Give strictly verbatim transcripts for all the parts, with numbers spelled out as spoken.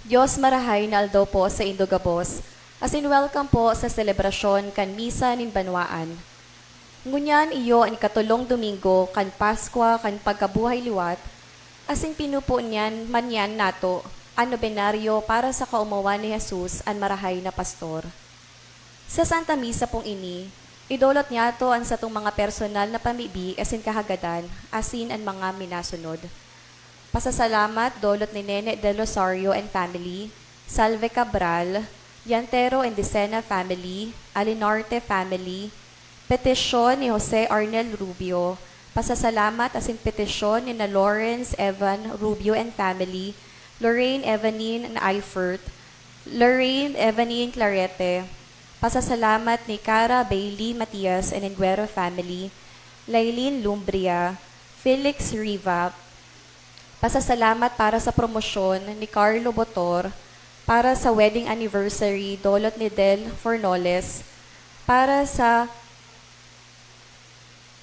Dios marahay na aldaw po sa indo gabos, asin welcome po sa selebrasyon kan Misa nin Banwaan. Ngunyan iyo an ikatolong Domingo kan Paskwa kan Pagkabuhay Liwat, asin pinupo niyan man niyan nato an nobenaryo para sa kaomawan ni Jesus, an Marahay na Pastor. Sa Santa Misa pong ini, idolot niyato an satong mga personal na pamibi asin kahagadan, asin an mga minasunod. Pasasalamat dolot ni Nene Del Rosario and family, Salve Cabral, Yantero and Decena family, Alinarte family, petisyon ni Jose Arnel Rubio, pasasalamat asin petisyon ni na Lawrence Evan Rubio and family, Lorraine Evanine Eifert, Lorraine Evanine Clarete, pasasalamat ni Cara Bailey Matias and Enguero family, Lailin Lumbria, Felix Riva, pasasalamat para sa promosyon ni Carlo Botor, para sa wedding anniversary, dolot ni Del Fornoles, para sa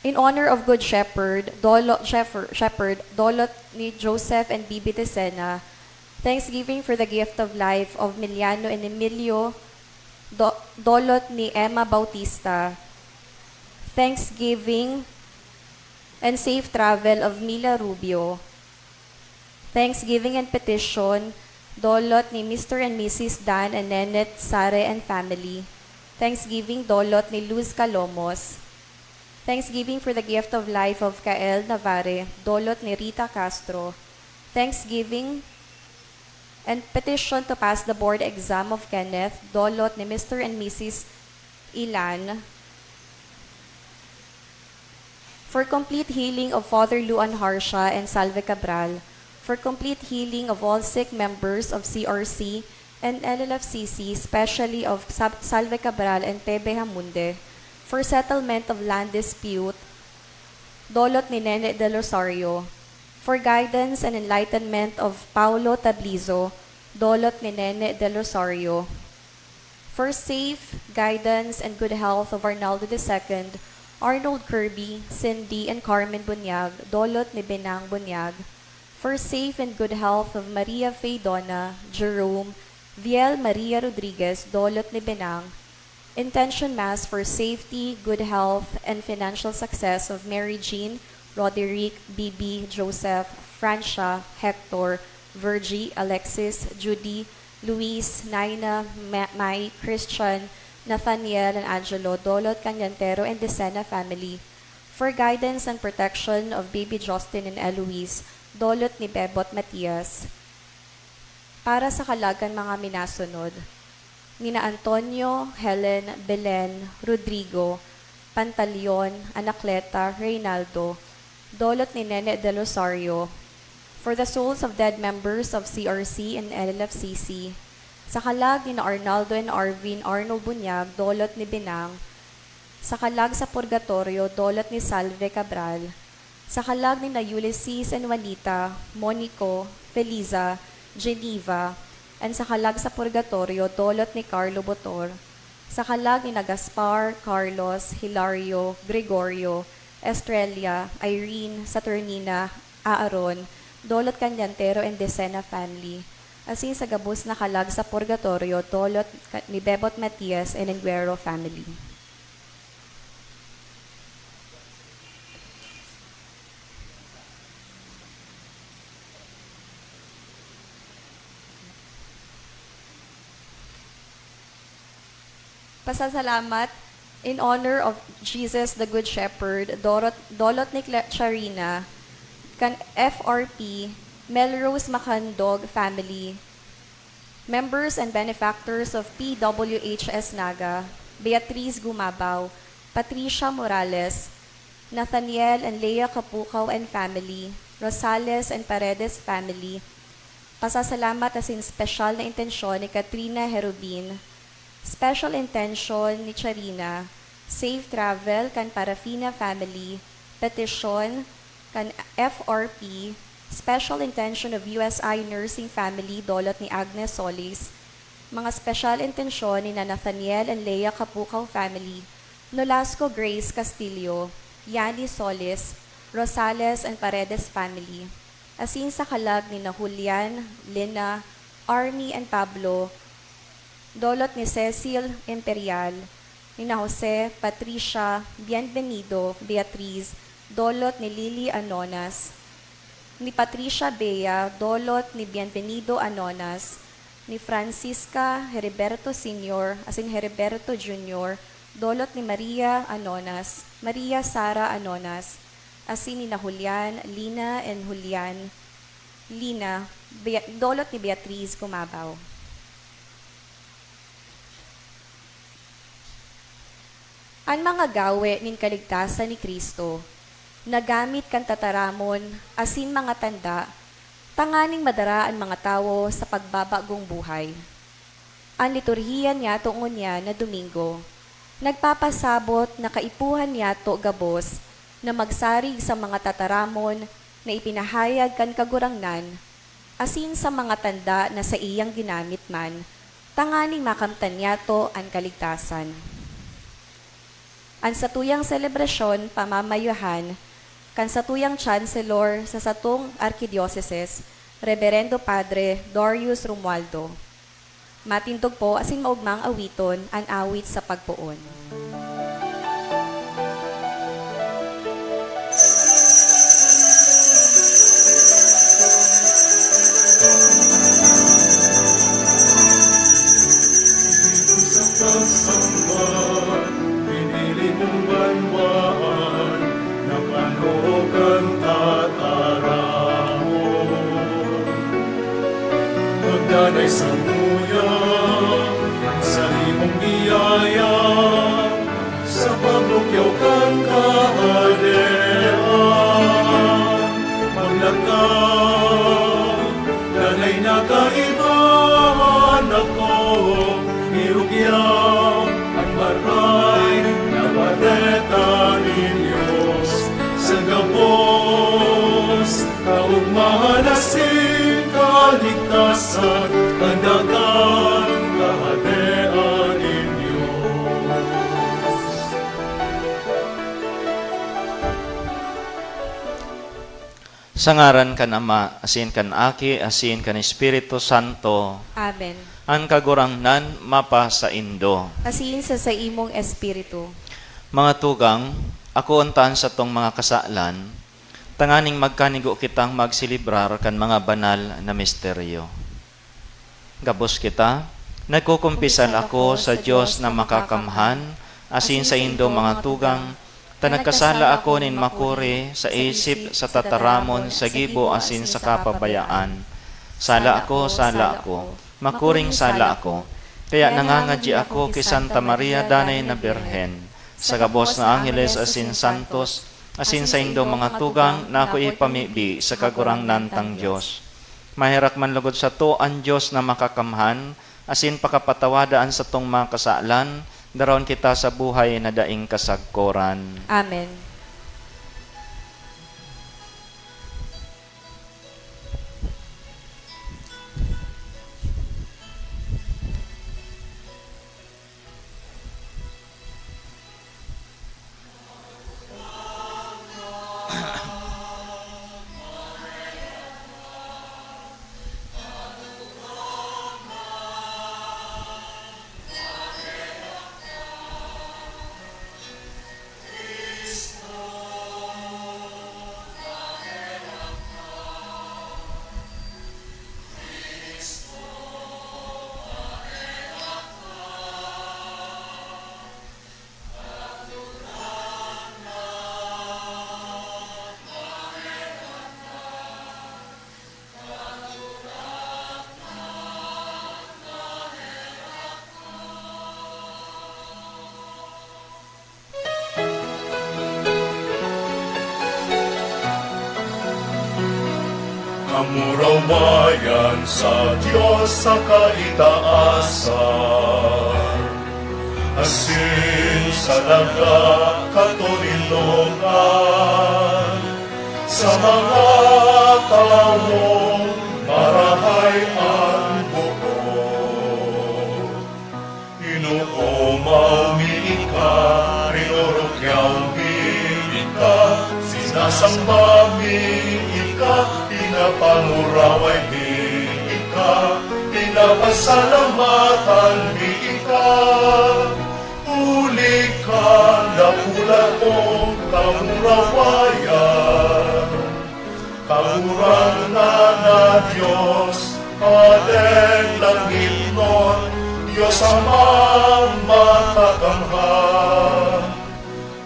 In honor of Good Shepherd, dolo, Shepherd, Shepherd, dolot ni Joseph and Bibi Tesena, thanksgiving for the gift of life of Miliano and Emilio, do, dolot ni Emma Bautista, thanksgiving and safe travel of Mila Rubio, thanksgiving and petition, dolot ni Mister and Missus Dan and Nennet Sare and family, thanksgiving, dolot ni Luz Calomos, thanksgiving for the gift of life of Kael Navarre, dolot ni Rita Castro, thanksgiving and petition to pass the board exam of Kenneth, dolot ni Mister and Missus Ilan, for complete healing of Father Luan Harsha and Salve Cabral, for complete healing of all sick members of C R C and L L F C C, especially of Sab-, Salve Cabral and Tebe Hamunde, for settlement of land dispute, dolot ni Nene Del Rosario, for guidance and enlightenment of Paulo Tablizo, dolot ni Nene Del Rosario, for safe guidance and good health of Arnaldo the second, Arnold Kirby, Cindy, and Carmen Bunyag, dolot ni Benang Bunyag, for safe and good health of Maria Faye Donna, Jerome, Viel Maria Rodriguez, dolot ni Benang, intention mass for safety, good health, and financial success of Mary Jean, Roderick, Bibi, Joseph, Francia, Hector, Virgie, Alexis, Judy, Luis, Naina, Ma-, Mai, Christian, Nathaniel, and Angelo, dolot kan Yantero and Decena family, for guidance and protection of baby Justin and Eloise, dolot ni Bebot Matias, para sa kalag kan mga minasunod, nina Antonio, Helen, Belen, Rodrigo, Pantaleon, Anacleta, Reynaldo, dolot ni Nene Del Rosario, for the souls of dead members of C R C and L L F C C, sa kalag nina Arnaldo and Arvin Arnold Bunyag, dolot ni Benang, sa kalag sa purgatorio, dolot ni Salve Cabral, sa kalag nina Ulysses and Juanita, Monico, Feliza, Geneva, and sa kalag sa purgatorio, dolot ni Carlo Botor, sa kalag nina Gaspar, Carlos, Hilario, Gregorio, Estrella, Irene, Saturnina, Aaron, dolot kan Yantero and Decena family, asin sa gabos na kalag sa purgatorio, dolot ka-, ni Bebot Matias and Enguero family. Pasasalamat in honor of Jesus the Good Shepherd, Dorot-, Dolot ni Cla-, Charina, kan F R P, Melrose Macandog family, members and benefactors of P W H S Naga, Beatriz Gumabao, Patricia Morales, Nathaniel and Lea Capucao and family, Rosales and Paredes family, pasasalamat asin espesyal na intensyon ni Katrina Herubin, special intention ni Charina, safe travel kan Parafina family, petisyon kan F R P, special intention of U S I nursing family, dolot ni Agnes Solis, mga special intention ni na Nathaniel and Lea Capucao family, Nolasco Grace Castillo, Yani Solis, Rosales and Paredes family, asin sa kalag ni na Julian, Lina, Army and Pablo, dolot ni Cecil Imperial, nina Jose, Patricia, Bienvenido, Beatriz, dolot ni Lily Anonas, ni Patricia Bea, dolot ni Bienvenido Anonas, ni Francisca Heriberto Senior asin Heriberto Junior, dolot ni Maria Anonas, Maria Sara Anonas, asin nina Julian, Lina and Julian, Lina, Bea-, dolot ni Beatriz Kumabaw. An mga gawe nin kaligtasan ni Cristo, nagamit kan tataramon asin mga tanda tanganing madara an mga tawo sa pagbabagong buhay. An liturhiya niyato ngunyan na Domingo nagpapasabot na kaipuhan niyato gabos na magsarig sa mga tataramon na ipinahayag kan Kagurangnan asin sa mga tanda na saiyang ginamit man tanganing makamtan niyato an kaligtasan. An satuyang selebrasyon pamamayohan kan satuyang Chancellor sa satong Arkidioseses, Reberendo Padre Darius Romualdo. Matindog po asin maogmang awiton an awit sa pagpoon. Sa pagsambat, pinili mong banwaan na panokan tataramon. Magdanay sa nguya sa imong biyaya, sa pagbukyaw kan Kahadean. Maglakad, danay na kaibahan ako, irukya an Maray na Bareta nin Dios sa gabos. Kaogmahan asin kaligtasan, tanda kan Kahadean nin Dios. Sa ngaran kan Ama, asin kan Aki, asin kan Espiritu Santo. Amen. An Kagurangnan mapasaindo. Asin sa saimong espiritu. Mga tugang, akoon ta an satong mga kasalan, tanganing magkanigo kitang magselebrar kan mga banal na misteryo. Gabos kita, nagkukumpisal ako sa Dios na makakamhan, asin saindo, mga tugang, ta nagkasala ako nin makuri sa isip, sa tataramon, sa gibo, asin sa kapabayaan. Sala ako, sala ako, makuring sala ako. Kaya nangangadyi ako ki Santa Maria, Danay na Birhen, sa gabos na angheles asin santos, asin saindo, mga tugang, na ako ipamibi sa Kagurangnan tang Dios. Maherak man logod sato an Dios na makakamhan, asin pakapatawada an satong mga kasalan, daraon kita sa buhay na daing kasagkoran. Amen. Kamurawayan sa Dios sa kaitaasan, asin sa daga katoninongan, sa mga tawong marahay an boot. Inoomaw mi ika, rinorokyaw mi ika, sinasamba mi ika, pinapanguraway mi ika, Pasalamatan mi ika, huli kan dakulat mong kamurawayan. Kagurangnan na Dios, Padeng langitnon, Dios Amang makakamhan.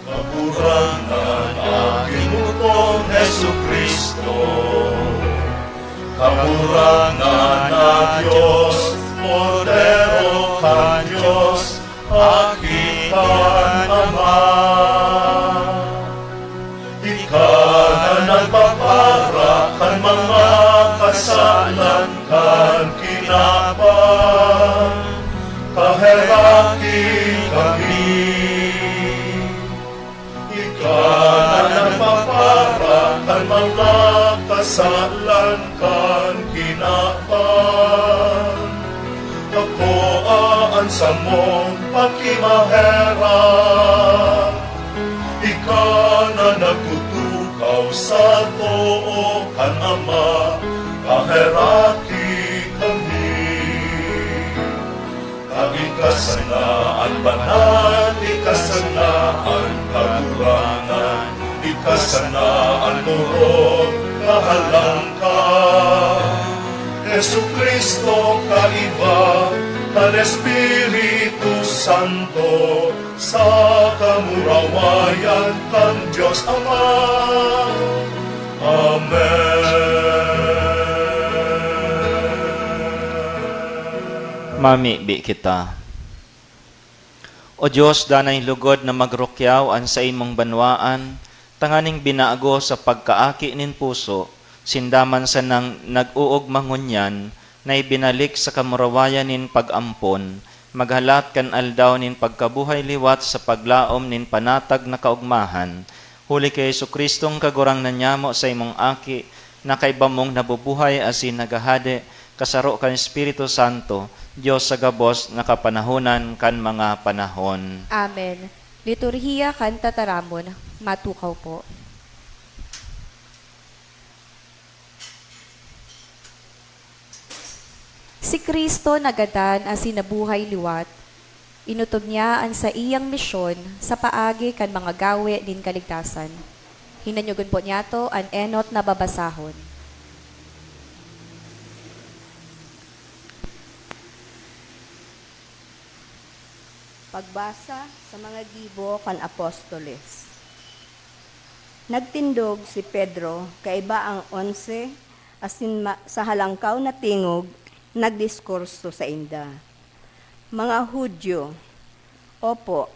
Kagurangnan na Ginoo Jesu-Cristo, Kagurangnan na Dios, Kordero kan Dios, Aki kan Ama. Ika na nagpapara kan mga kasalan kan kinaban, kaheraki kami. Ika na nagpapara kan mga kasalan kan kinaban. Akoa an samong pakimaherak. Ika na nagtutukaw sa too kan Ama, kaheraki kami. Ika sana an banal, ika sana an kagurangnan, ika sana an orog na halangka. Jesu-Cristo, kaiba kan Espiritu Santo, sa kamurawayan kan Dios Ama. Amen. Mamibi kita. O Dios, danay lugod na magrukyaw an saimong banwaan, tanganing binago sa pagkaaki nin puso, sinda man sanang nag-oogma ngunyan na ibinalik sa kamurawayan nin pag-ampon, maghalat kan aldaw nin pagkabuhay liwat sa paglaom nin panatag na kaogmahan, huli ki Jesu-Cristong Kagurangnan nyamo, saimong Aki, na kaiba mong nabubuhay asin naghahade, kasaro kan Espiritu Santo, Dios sa gabos na kapanahonan kan mga panahon. Amen. Liturhiya kan Tataramon, matukaw po. Si Cristo nagadan asin nabuhay liwat, inotob niya an saiyang misyon sa paagi kan mga gawe nin kaligtasan. Hinanyogon po niyato an enot na babasahon. Pagbasa sa mga gibo kan apostoles. Nagtindog si Pedro kaiba ang onse, asin ma-, sa halangkaw na tingog, nagdiskurso sainda, "Mga Judio, opo,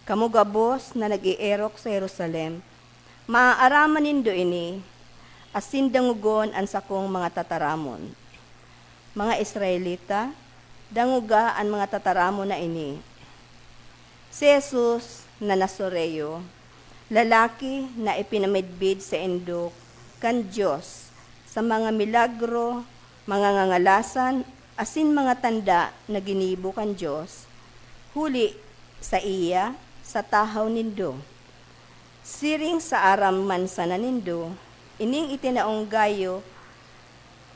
kamo gabos na nag-eerok sa Jerusalem, maaaraman nindo ini, asin dangogon an sakong mga tataramon. Mga Israelita, dangoga an mga tataramon na ini. Si Jesus na Nazareo, lalaki na ipinamidbid saindo kan Dios sa mga milagro, mga ngangalasan, asin mga tanda na ginibo kan Dios, huli saiya, sa tahaw nindo. Siring sa aram man sana nindo, ining itinaong gayo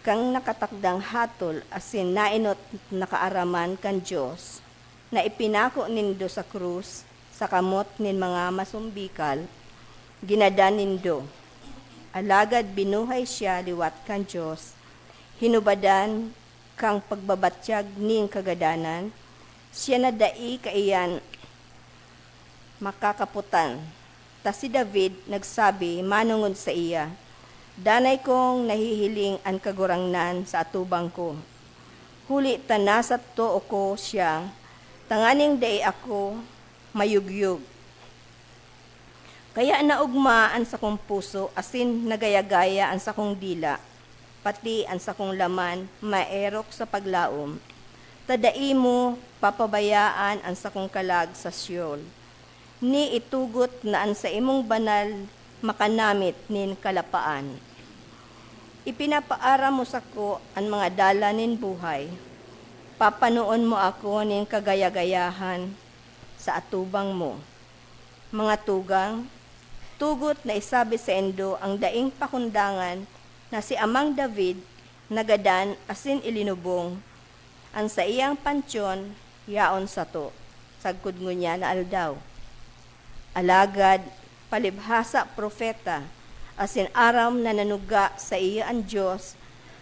kan nakatakdang hatol asin naenot na kaaraman kan Dios, na ipinako nindo sa krus sa kamot nin mga masumbikal, ginadan nindo. Alagad binuhay siya liwat kan Dios, hinubadan kan pagbabatyag nin kagadanan, siya na dai kaiyan makakapotan. Ta si David nagsabi manongod saiya, 'Danay kong nahihiling an Kagurangnan sa atubang ko. Huli ta nasa too ko siya, tanganing dai ako mayugyog. Kaya naogma an sakong puso asin nagayagaya an sakong dila, pati an sakong laman maerok sa paglaom, ta dai mo papabayaan an sakong kalag sa Sheol, ni itugot na an saimong banal makanamit nin kalapaan. Ipinapaaram mo sako an mga dalan nin buhay, papanoon mo ako nin kagayagayahan sa atubang mo. Mga tugang, tugot na isabi saindo an daing pakundangan na si Amang David nagadan asin ilinubong, An saiyang pantyon yaon sato, sagkod ngunyan na aldaw. Alagad, palibhasa propeta, asin aram na nanuga saiya an Dios,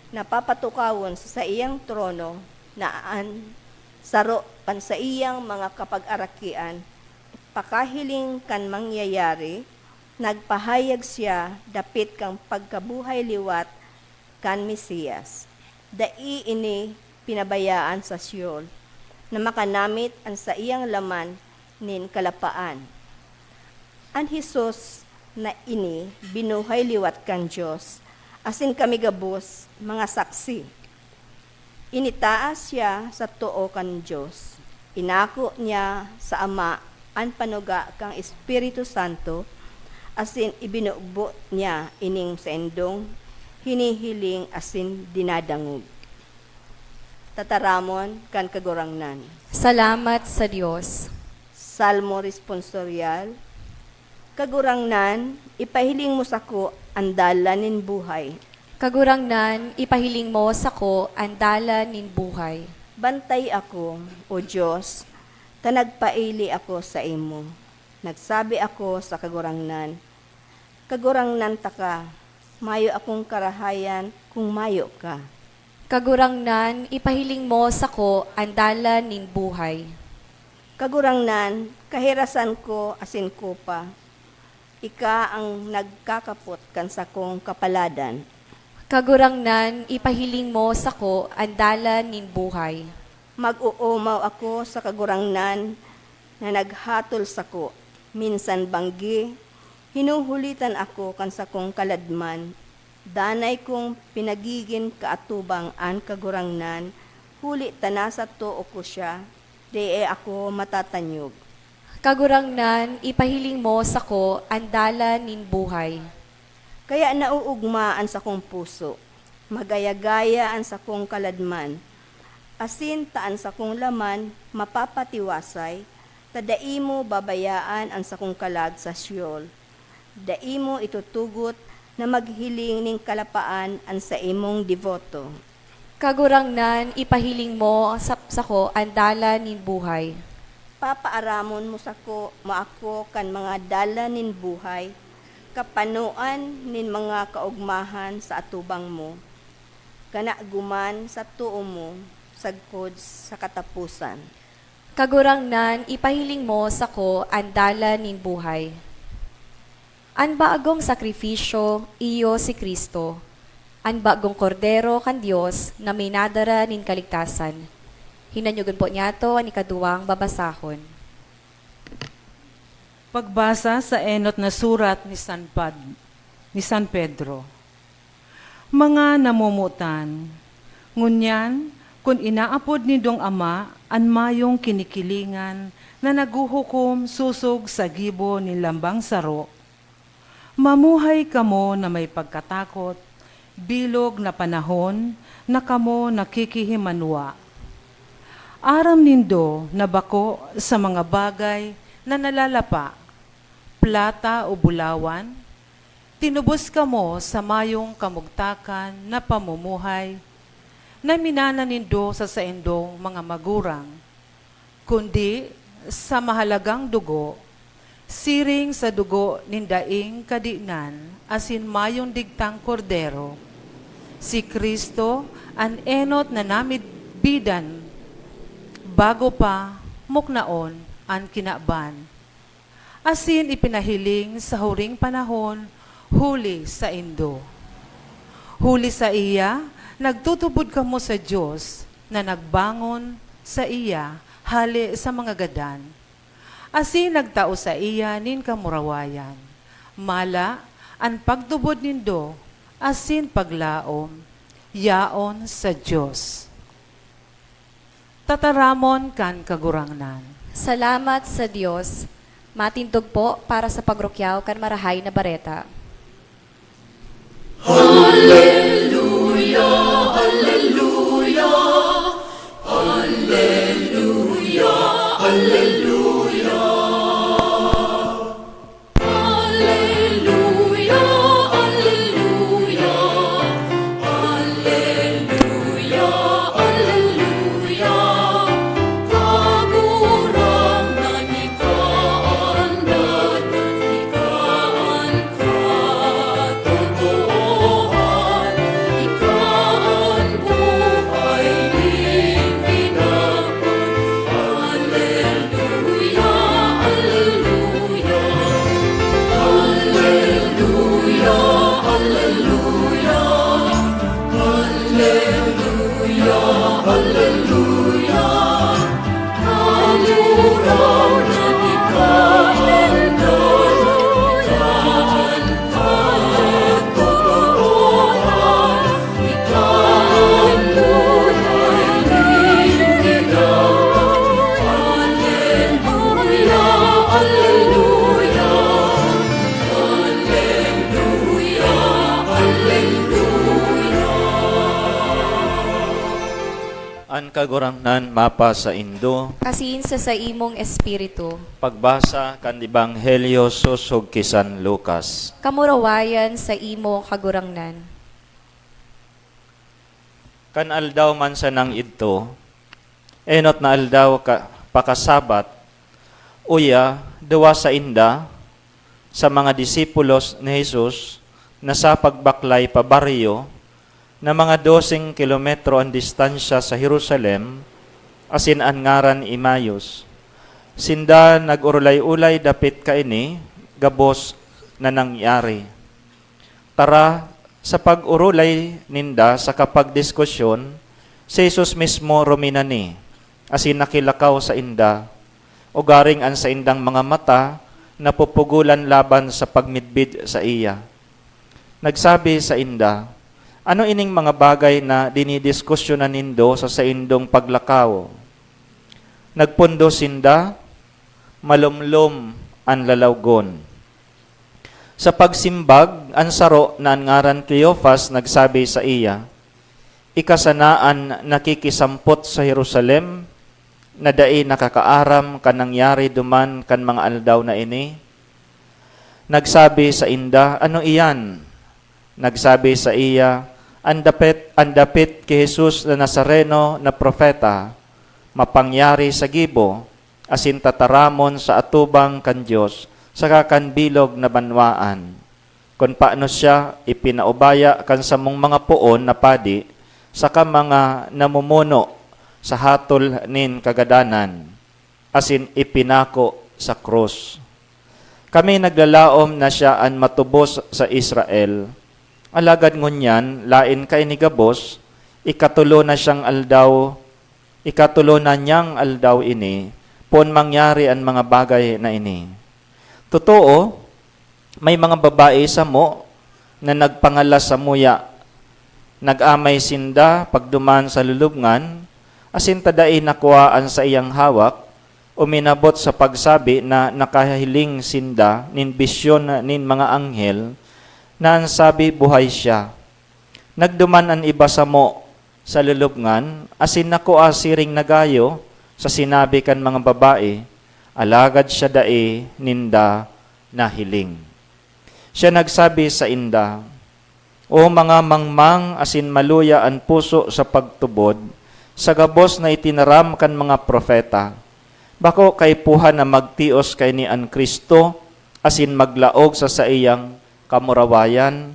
na papatukawon sa saiyang trono, na an saro kan saiyang mga kapagarakian, pakahiling kan mangyayari, nagpahayag siya dapit kan pagkabuhay liwat kan Mesias. Dai ini pinabayaan sa Sheol, na makanamit an saiyang laman nin kalapaan. An Jesus na ini binuhay liwat kan Dios, asin kami gabos mga saksi. Initaas siya sa too kan Dios. Inako niya sa Ama an panuga kan Espiritu Santo, asin ibinubo niya ining saindong hinihiling asin dinadangog. Tataramon kan Kagurangnan. Salamat sa Dios. Salmo Responsorial. Kagurangnan, ipahiling mo sako an dalan nin buhay. Kagurangnan, ipahiling mo sako an dalan nin buhay. Bantay ako, O Dios, ta nagpaili ako saimo. Nagsabi ako sa Kagurangnan, "Kagurangnan taka, mayo akong karahayan kun mayo ka." Kagurangnan, ipahiling mo sako an dalan nin buhay. Kagurangnan, kahirasan ko asin kupa, ika an nagkakapot kan sakong kapaladan. Kagurangnan, ipahiling mo sako an dalan nin buhay. Mag-oomaw ako sa Kagurangnan na naghatol sako. Minsan banggi, hinuhulitan ako kan sakong kaladman. Danay kong pinagigin kaatubang an Kagurangnan, huli ta nasa too ko siya, dai ako matatanyog. Kagurangnan, ipahiling mo sako an dalan nin buhay. Kaya naoogma an sakong puso, magaya-gaya an sakong kaladman, asin ta an sakong laman mapapatiwasay, ta dai mo babayaan an sakong kalag sa Sheol. Dai mo itutugot na maghiling nin kalapaan an saimong deboto. Kagurangnan, ipahiling mo sa, sako an dalan nin buhay. Papaaramon mo sako, mo ako kan mga dalan nin buhay, kapanoan nin mga kaogmahan sa atubang mo, kanagoman sa too mo sagkod sa kataposan. Kagurangnan, ipahiling mo sako an dalan nin buhay. An bagong sakrifisyo, iyo si Cristo, an bagong Kordero kan Dios na minadara nin kaligtasan. Hinanyogon po niyato an ikaduwang babasahon. Pagbasa sa enot na surat ni San Pad-, ni San Pedro. Mga namomotan, ngunyan, kun inaapod nindong Ama an mayong kinikilingan na naghuhukom sosog sa gibo nin lambang saro, mamuhay kamo na may pagkatakot, bilog na panahon na kamo nakikihimanwa. Aram nindo na bako sa mga bagay na nalalapa, plata o bulawan, tinubos kamo sa mayong kamugtakan na pamumuhay na minana nindo sa saindong mga magurang, kundi sa mahalagang dugo, siring sa dugo nin daing kadinan asin mayong digtang Kordero, si Cristo, an enot na namidbidan bago pa muknaon an kinaban. Asin ipinahiling sa huring panahon huli saindo. Huli saiya, nagtutubod kamo sa Dios na nagbangon saiya hale sa mga gadan, asin nagtao saiya nin kamurawayan. Mala, an pagtubod nindo asin paglaom yaon sa Dios. Tataramon kan Kagurangnan. Salamat sa Dios. Matindog po para sa pagrukyaw kan Marahay na Bareta. Alleluia, alleluia, alleluia, alleluia. Alleluia, alleluia, alleluia, alleluia. An Kagurangnan mapasaindo. Asin sa saimong espiritu. Pagbasa kan Ebanghelyo sosog ki San Lucas. Kamurawayan sa imo, Kagurangnan. Kan aldaw man sanang idto, enot na aldaw ka, pakasabat, uya, duwa sainda sa mga disipulos ni Jesus na sa pagbaklay pa baryo na mga doseng kilometro an distansya sa Jerusalem, asin an ngaran Emmaus. Sinda nag-orolay-olay dapit kaini gabos na nangyari. Tara, sa pag-orolay ninda saka pagdiskusyon, si Jesus mismo ruminani, asin nakilakaw sainda, ugaring an saindang mga mata napupugolan laban sa pagmidbid saiya. Nagsabi sainda, "Ano ining mga bagay na dinidiskusyonan nindo sa saindong paglakaw?" Nagpondo sinda, "Malomlom an lalawgon." Sa pagsimbag, an saro na an ngaran Cleofas nagsabi saiya, "Ika sana an nakikisampot sa Jerusalem, na dai nakakaaram kan nangyari duman kan mga aldaw na ini?" Nagsabi sainda, "Ano iyan?" Nagsabi saiya, "An dapit, an dapit ki Jesus na Nazareno na propeta, mapangyari sa gibo, asin tataramon sa atubang kan Dios saka kan bilog na banwaan. Kun paano siya ipinaubaya kan samong mga poon na padi saka mga namumuno sa hatol nin kagadanan, asin ipinako sa krus. Kami naglalaom na siya an matubos sa Israel. Alagad ngunyan, laen kaini gabos, ikatulo na siyang aldaw, ikatulo na niyang aldaw ini, poon mangyari an mga bagay na ini. Totoo, may mga babae samo na nagpangalas samuya. Nag-amay sinda pagduman sa lulubngan, asin ta dai nakua an saiyang hawak, uminabot sa pagsabi na nakahiling sinda nin bisyon nin mga anghel, na an sabi buhay siya. Nagduman an iba samo sa lulubngan, asin nakua siring na gayo sa sinabi kan mga babae, alagad siya dai ninda nahiling. Siya nagsabi sainda, "O mga mangmang asin maluya an puso sa pagtubod sa gabos na itinaram kan mga propeta, bako kaipuhan na magtios kaini an Cristo asin maglaog sa saiyang kamurawayan?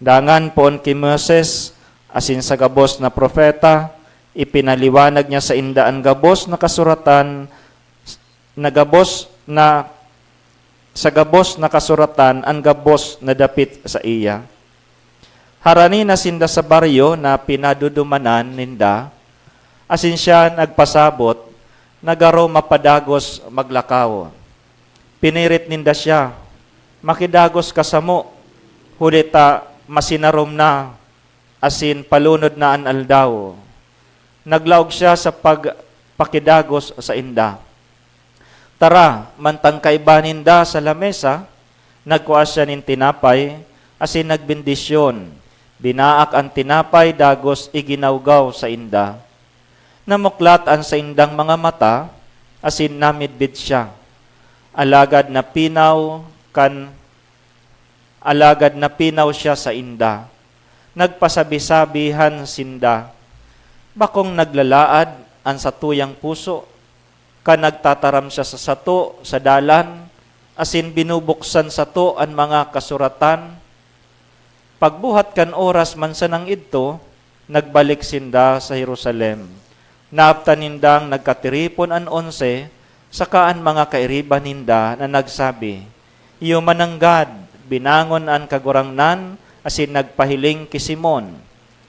Dangan poon ki Moises asin sa gabos na propeta, ipinaliwanag niya sainda an gabos na kasuratan, na gabos na, sa gabos na kasuratan an gabos na dapit saiya." Harani na sinda sa baryo na pinadudumanan ninda, asin siya nagpasabot na garo mapadagos maglakaw. Pinirit ninda siya, "Makidagos ka samo, huli ta masinarom na, asin palunod na an aldaw." Naglaog siya sa pagpakidagos sainda. Tara, mantang kaiba ninda sa lamesa, nagkua siya nin tinapay, asin nagbendisyon. Binaak an tinapay, dagos iginawgaw sainda. Namuklat an saindang mga mata, asin namidbid siya. Alagad napinaw kan, alagad napinaw siya sainda. Nagpasabi-sabihan sinda, "Bakong naglalaad an satuyang puso, kan nagtataram siya sa sato sa dalan, asin binubuksan sato an mga kasuratan?" Pagbuhat kan oras man sanang idto, nagbalik sinda sa Jerusalem. Naabtan nindang nagkatiripon an onse saka an mga kairiba ninda na nagsabi, "Iyo mananggad, binangon an Kagurangnan asin nagpahiling ki Simon."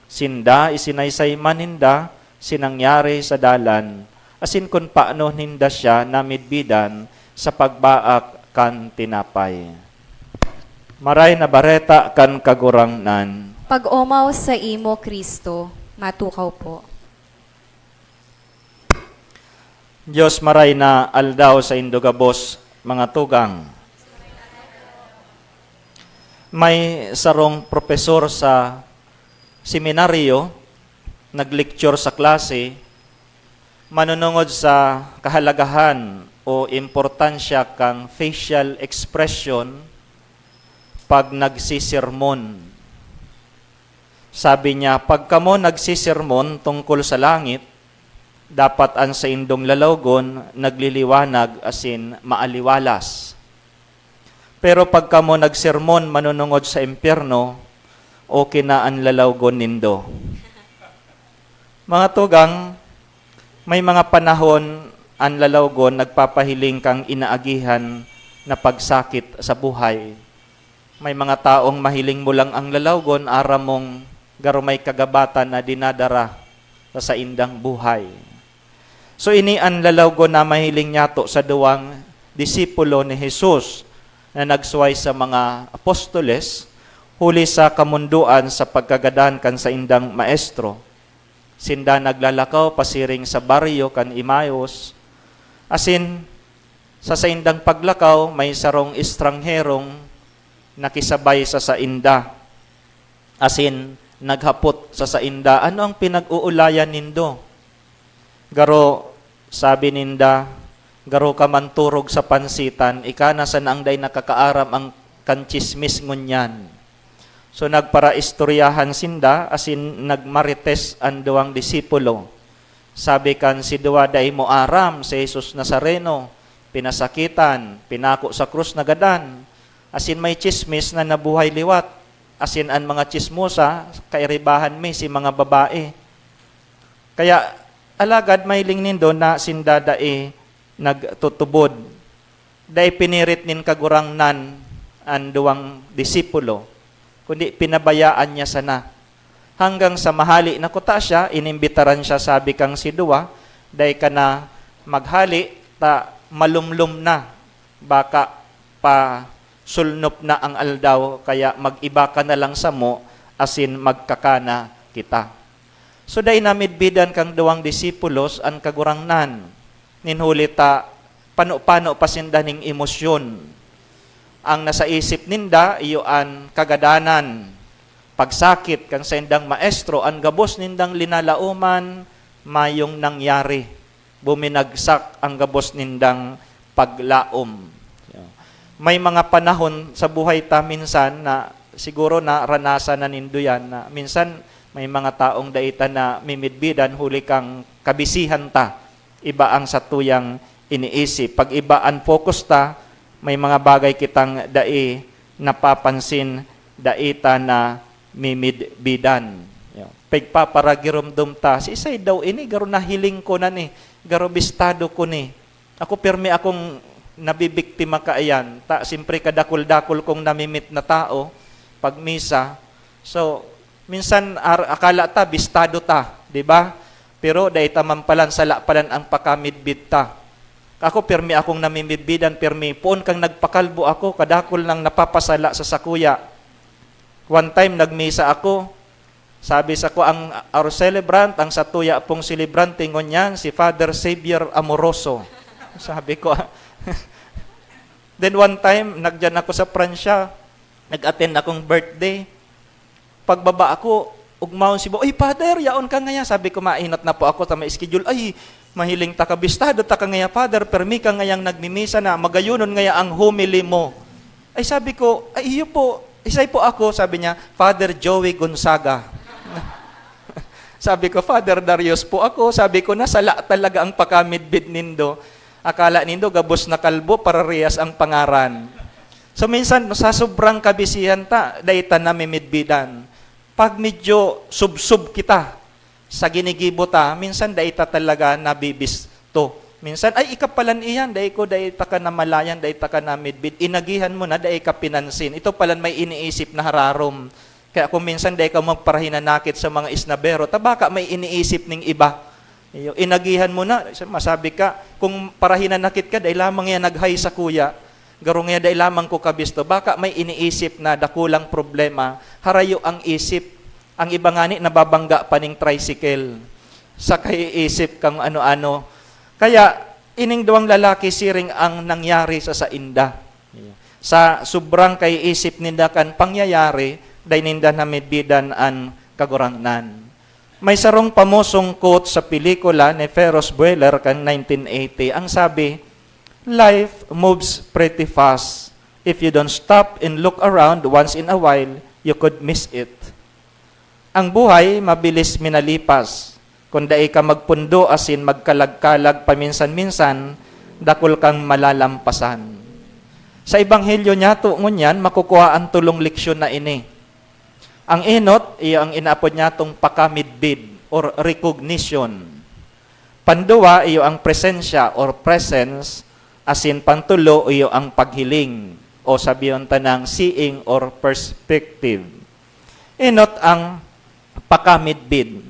Sinda, isinaysay man ninda si nangyari sa dalan, asin kun paano ninda siya namidbidan sa pagbaak kan tinapay. Maray na Bareta kan Kagurangnan. Pag-omaw saimo, Cristo. Matukaw po. Dios, maray na aldaw saindo gabos, mga tugang. May sarong propesor sa seminaryo, nag-lecture sa klase, Manunungod sa kahalagahan o importansya kan facial expression pag nagsisermon. Sabi niya, "Pag kamo nagsisermon tungkol sa langit, dapat an saindong lalawgon nagliliwanag asin maaliwalas. Pero pag kamo nagsermon manunungod sa impyerno, okay na an lalawgon nindo." Mga tugang, may mga panahon an lalawgon nagpapahiling kang inaagihan na pagsakit sa buhay. May mga taong mahiling mo lang ang lalawgon, aram mong garo may kagabatan na dinadara sa saindang buhay. So, ini an lalawgon na mahiling niyato sa duwang disipulo ni Jesus na nagsuway sa mga apostoles, huli sa kamundoan sa pagkagadan kan saindang maestro. Sinda naglalakaw pasiring sa baryo kan Emmaus, asin sa saindang paglakaw, may sarong estranherong nakisabay sa sainda, asin naghapot sa sainda, "Ano ang pinag-uulayan nindo?" "Garo," sabi ninda, "garo ka manturog sa pansitan, ika na sana ang dai nakakaaram ang kan tsismis ngunyan." So, nagparaistoryahan sinda, asin nagmarites an duwang disipulo. Sabi kan sidua, "Dai mo aram si Jesus Nazareno, pinasakitan, pinako sa krus, nagadan, asin may tsismis na nabuhay liwat, asin an mga tsismosa, kairibahan mi si mga babae." Kaya, alagad mahiling nindo na sinda dai nagtutubod. Dai pinirit nin Kagurangnan an duwang disipulo, kundi pinabayaan niya sana. Hanggang sa mahali na kuta siya, inimbitaran siya, sabi kan sidua, "Dai ka na maghali, ta malumlom na, baka pa sulnop na ang aldaw, kaya mag-iba ka na lang samo asin magkakana kita." So, dai namidbidan kan duwang disipulos an Kagurangnan, nin huli ta pano-pano pa sinda nin emosyon. Ang nasa isip ninda, iyo an kagadanan, pagsakit kan saindang maestro, an gabos nindang linalaoman, mayong nangyari. Buminagsak ang gabos nindang paglaom. May mga panahon sa buhay ta minsan na siguro naranasan na nindo yan, na minsan may mga taong dai ta namimidbidan huli kan kabisihan ta, iba ang satuyang iniisip. Pag iba an focus ta, may mga bagay kitang dai napapansin, dai ta namimidbidan. Pagpaparagiromdom ta, "Siisay daw ini? Garo nahiling ko na ni, garo bistado ko ni." Ako, pirmi akong nabibiktima kaiyan. Ta, siyempre, kadakul-dakul kong namimit na tao pag misa. So, minsan, ar-, akala ta, bistado ta, di ba? Pero dai ta man palan, sala palan ang pakamidbid ta. Ako, pirmi akong namimidbidan, pirmi. Poon kang nagpakalbo ako, kadakul nang napapasala sa sakuya. One time, nagmisa ako. Sabi sako, ang, our celebrant, ang satuya pong celebrante ngunyan, si Father Xavier Amoroso. Sabi ko, ah. Then one time, nagdiyan ako sa Pransya, nag-attend akong birthday. Pagbaba ako, ugmawon si bo, "Ay, Father, yaon ka ngaya." Sabi ko, "Mainot na po ako ta may schedule." "Ay, mahiling ta kabistado ta ka ngaya, Father, permi ka ngayang nagmimisa na, magayonon ngaya ang homily mo." Ay, sabi ko, "Ay, iyo po, isay po ako?" Sabi niya, "Father Joey Gonzaga." Sabi ko, "Father Darius po ako." Sabi ko, "Nasala talaga ang pakamidbid nindo. Akala nindo gabos na kalbo, pararehas ang pangaran." So, minsan, sa sobrang kabisihan ta, dai ta namimidbidan. Pag medyo subsob kita sa ginigibo ta, minsan dai ta talaga nabibisto. Minsan, "Ay, ika palan iyan, dai ko, dai ta ka namalayan, dai ta ka namidbid. Inagihan mo na, dai ka pinansin. Ito palan may iniisip na hararom." Kaya kung minsan dai ka magparahinanakit sa mga isnabero, ta baka may iniisip ning iba. Iyo, inagihan mo na, masabi ka, kung parahinanakit ka, dai lamang yan nag-hi sakuya. Garo ngaya dai lamang ko kabisto, baka may iniisip na dakulang problema, harayo ang isip. Ang iba ngani nababangga pa ning tricycle. Sa kaiisip kang ano-ano. Kaya, ining duwang lalaki siring ang nangyari sa sainda. Sa sobrang kaiisip ninda kan pangyayari, dai ninda namidbidan an Kagurangnan. May sarong pamosong quote sa pelikula ni Ferris Bueller kan nineteen eighty. Ang sabi, "Life moves pretty fast. If you don't stop and look around once in a while, you could miss it." Ang buhay mabilis minalipas. Kung dai ka magpundo asin magkalag-kalag paminsan-minsan, dakul kang malalampasan. Sa Ebanghelyo niyato ngunyan, makukuha ang tolong leksyon na ini. Ang enot, iyo ang inaapod niyatong pakamidbid or recognition. Panduwa, iyo ang presensya or presence, asin pantolo, iyo ang paghiling o sabihon tanang seeing or perspective. Enot ang pakamidbid.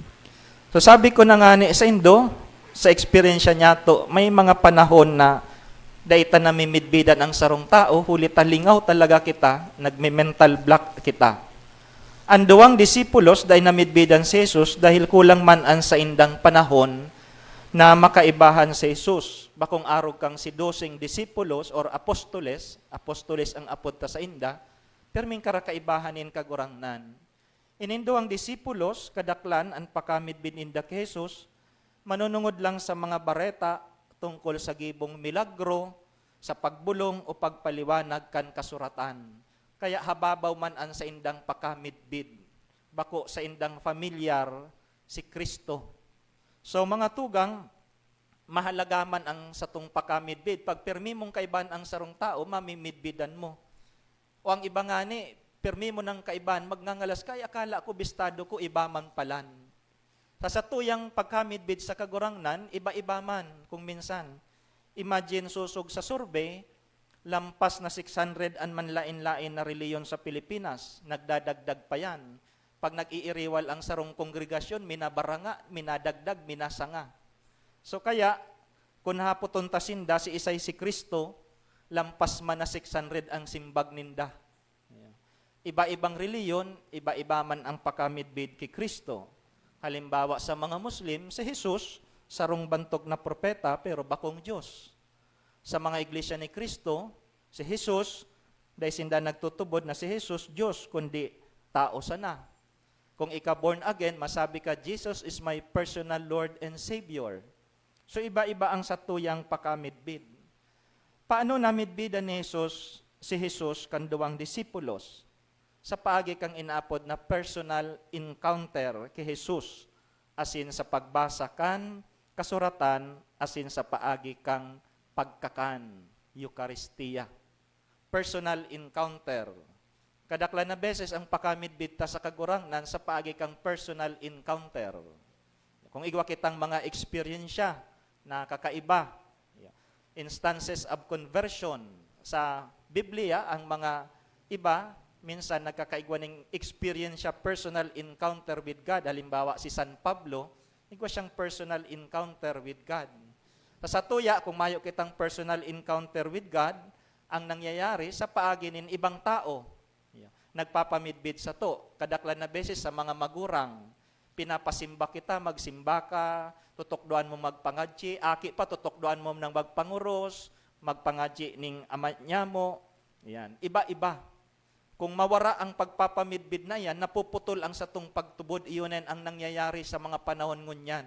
So sabi ko na ngani saindo, sa eksperyensya niyato, may mga panahon na dai ta namimidbidan ang sarong tao, huli ta lingaw talaga kita, nagme-mental block kita. An duwang disipulos dai namidbidan si Jesus dahil kulang man an saindang panahon na makaibahan si Jesus. Bakong arog kang si doseng disipulos or apostoles, apostoles ang apod ta sainda, pirming karakaibahan nin Kagurangnan. Ining duwang disipulos, kadaklan an pakamidbid ninda ki Jesus, manunungod lang sa mga bareta tungkol sa gibong milagro, sa pagbolong o pagpaliwanag kan kasuratan. Kaya hababaw man an saindang pakamidbid, bako saindang familiar si Cristo. So, mga tugang, mahalaga man ang satong pakamidbid. Pag pirmi mong kaibahan ang sarong tao, mamimidbidan mo. O ang iba ngani, pirmi mo nang kaibahan, magngangalas ka, "Ay, akala ko bistado ko, iba man palan." Sa satuyang pagkamidbid sa Kagurangnan, iba-iba man kung minsan. Imagine, sosog sa survey, lampas na six hundred an manlaen-laen na reliyon sa Pilipinas, nagdadagdag pa yan. Pag nag-iiriwal ang sarong kongregasyon, minabaranga, minadagdag, minasanga. So kaya, kun hapoton ta sinda, siisay si Cristo, lampas man na six hundred ang simbag ninda. Iba-ibang reliyon, iba-iba man ang pakamidbid ki Cristo. Halimbawa, sa mga Muslim, si Jesus, sarong bantog na propeta, pero bakong Dios. Sa mga iglesia ni Cristo, si Jesus, dai sinda nagtutubod na si Jesus, Dios, kundi tao sana. Kung ika born again, masabi ka, "Jesus is my personal Lord and Savior." So, iba-iba ang satuyang pakamidbid. Paano namidbidan ni Jesus, si Jesus kan duwang disipulos? Sa paagi kang inaapod na personal encounter ki Jesus, asin sa pagbasa kan kasuratan, asin sa paagi kang pagkakan, Eukaristia. Personal encounter. Kadaklan na beses ang pakamidbid ta sa Kagurangnan sa paagi kang personal encounter. Kung igwa kitang mga eksperyensya na kakaiba, instances of conversion sa Biblia, ang mga iba, minsan nagkakaigwa ning eksperyensya, personal encounter with God. Halimbawa, si San Pablo, igwa siyang personal encounter with God. Sa satuya, kung mayo kitang personal encounter with God, ang nangyayari sa paagi nin ibang tao. Yeah. Nagpapamidbid sato, kadaklan na beses sa mga magurang, pinapasimba kita, magsimba ka, tutukdoan mo magpangadyi, aki pa, tutukdoan mo nang magpangoros, magpangadyi ning ama nyamo. Yan. Iba-iba. Kung mawara ang pagpapamidbid na yan, napuputol ang satong pagtubod. Iyon yan ang nangyayari sa mga panahon ngunyan.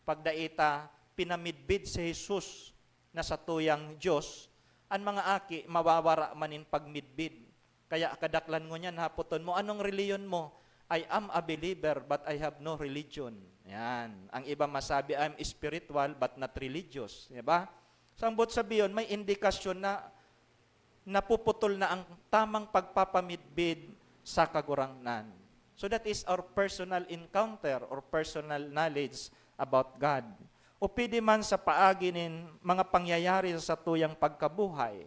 Pag dai ta pinamidbid si Jesus na satuyang Dios, an mga aki mawawara man nin pagmidbid. Kaya kadaklan ngunyan hapoton mo, "Anong reliyon mo?" "I am a believer, but I have no religion." Yan. Ang iba masabi, "I'm spiritual, but not religious." Di ba? Sambot sabihon, may indikasyon na napuputol na ang tamang pagpapamidbid sa Kagurangnan. So that is our personal encounter or personal knowledge about God. O pwede man sa paagi nin mga pangyayari sa satuyang pagkabuhay.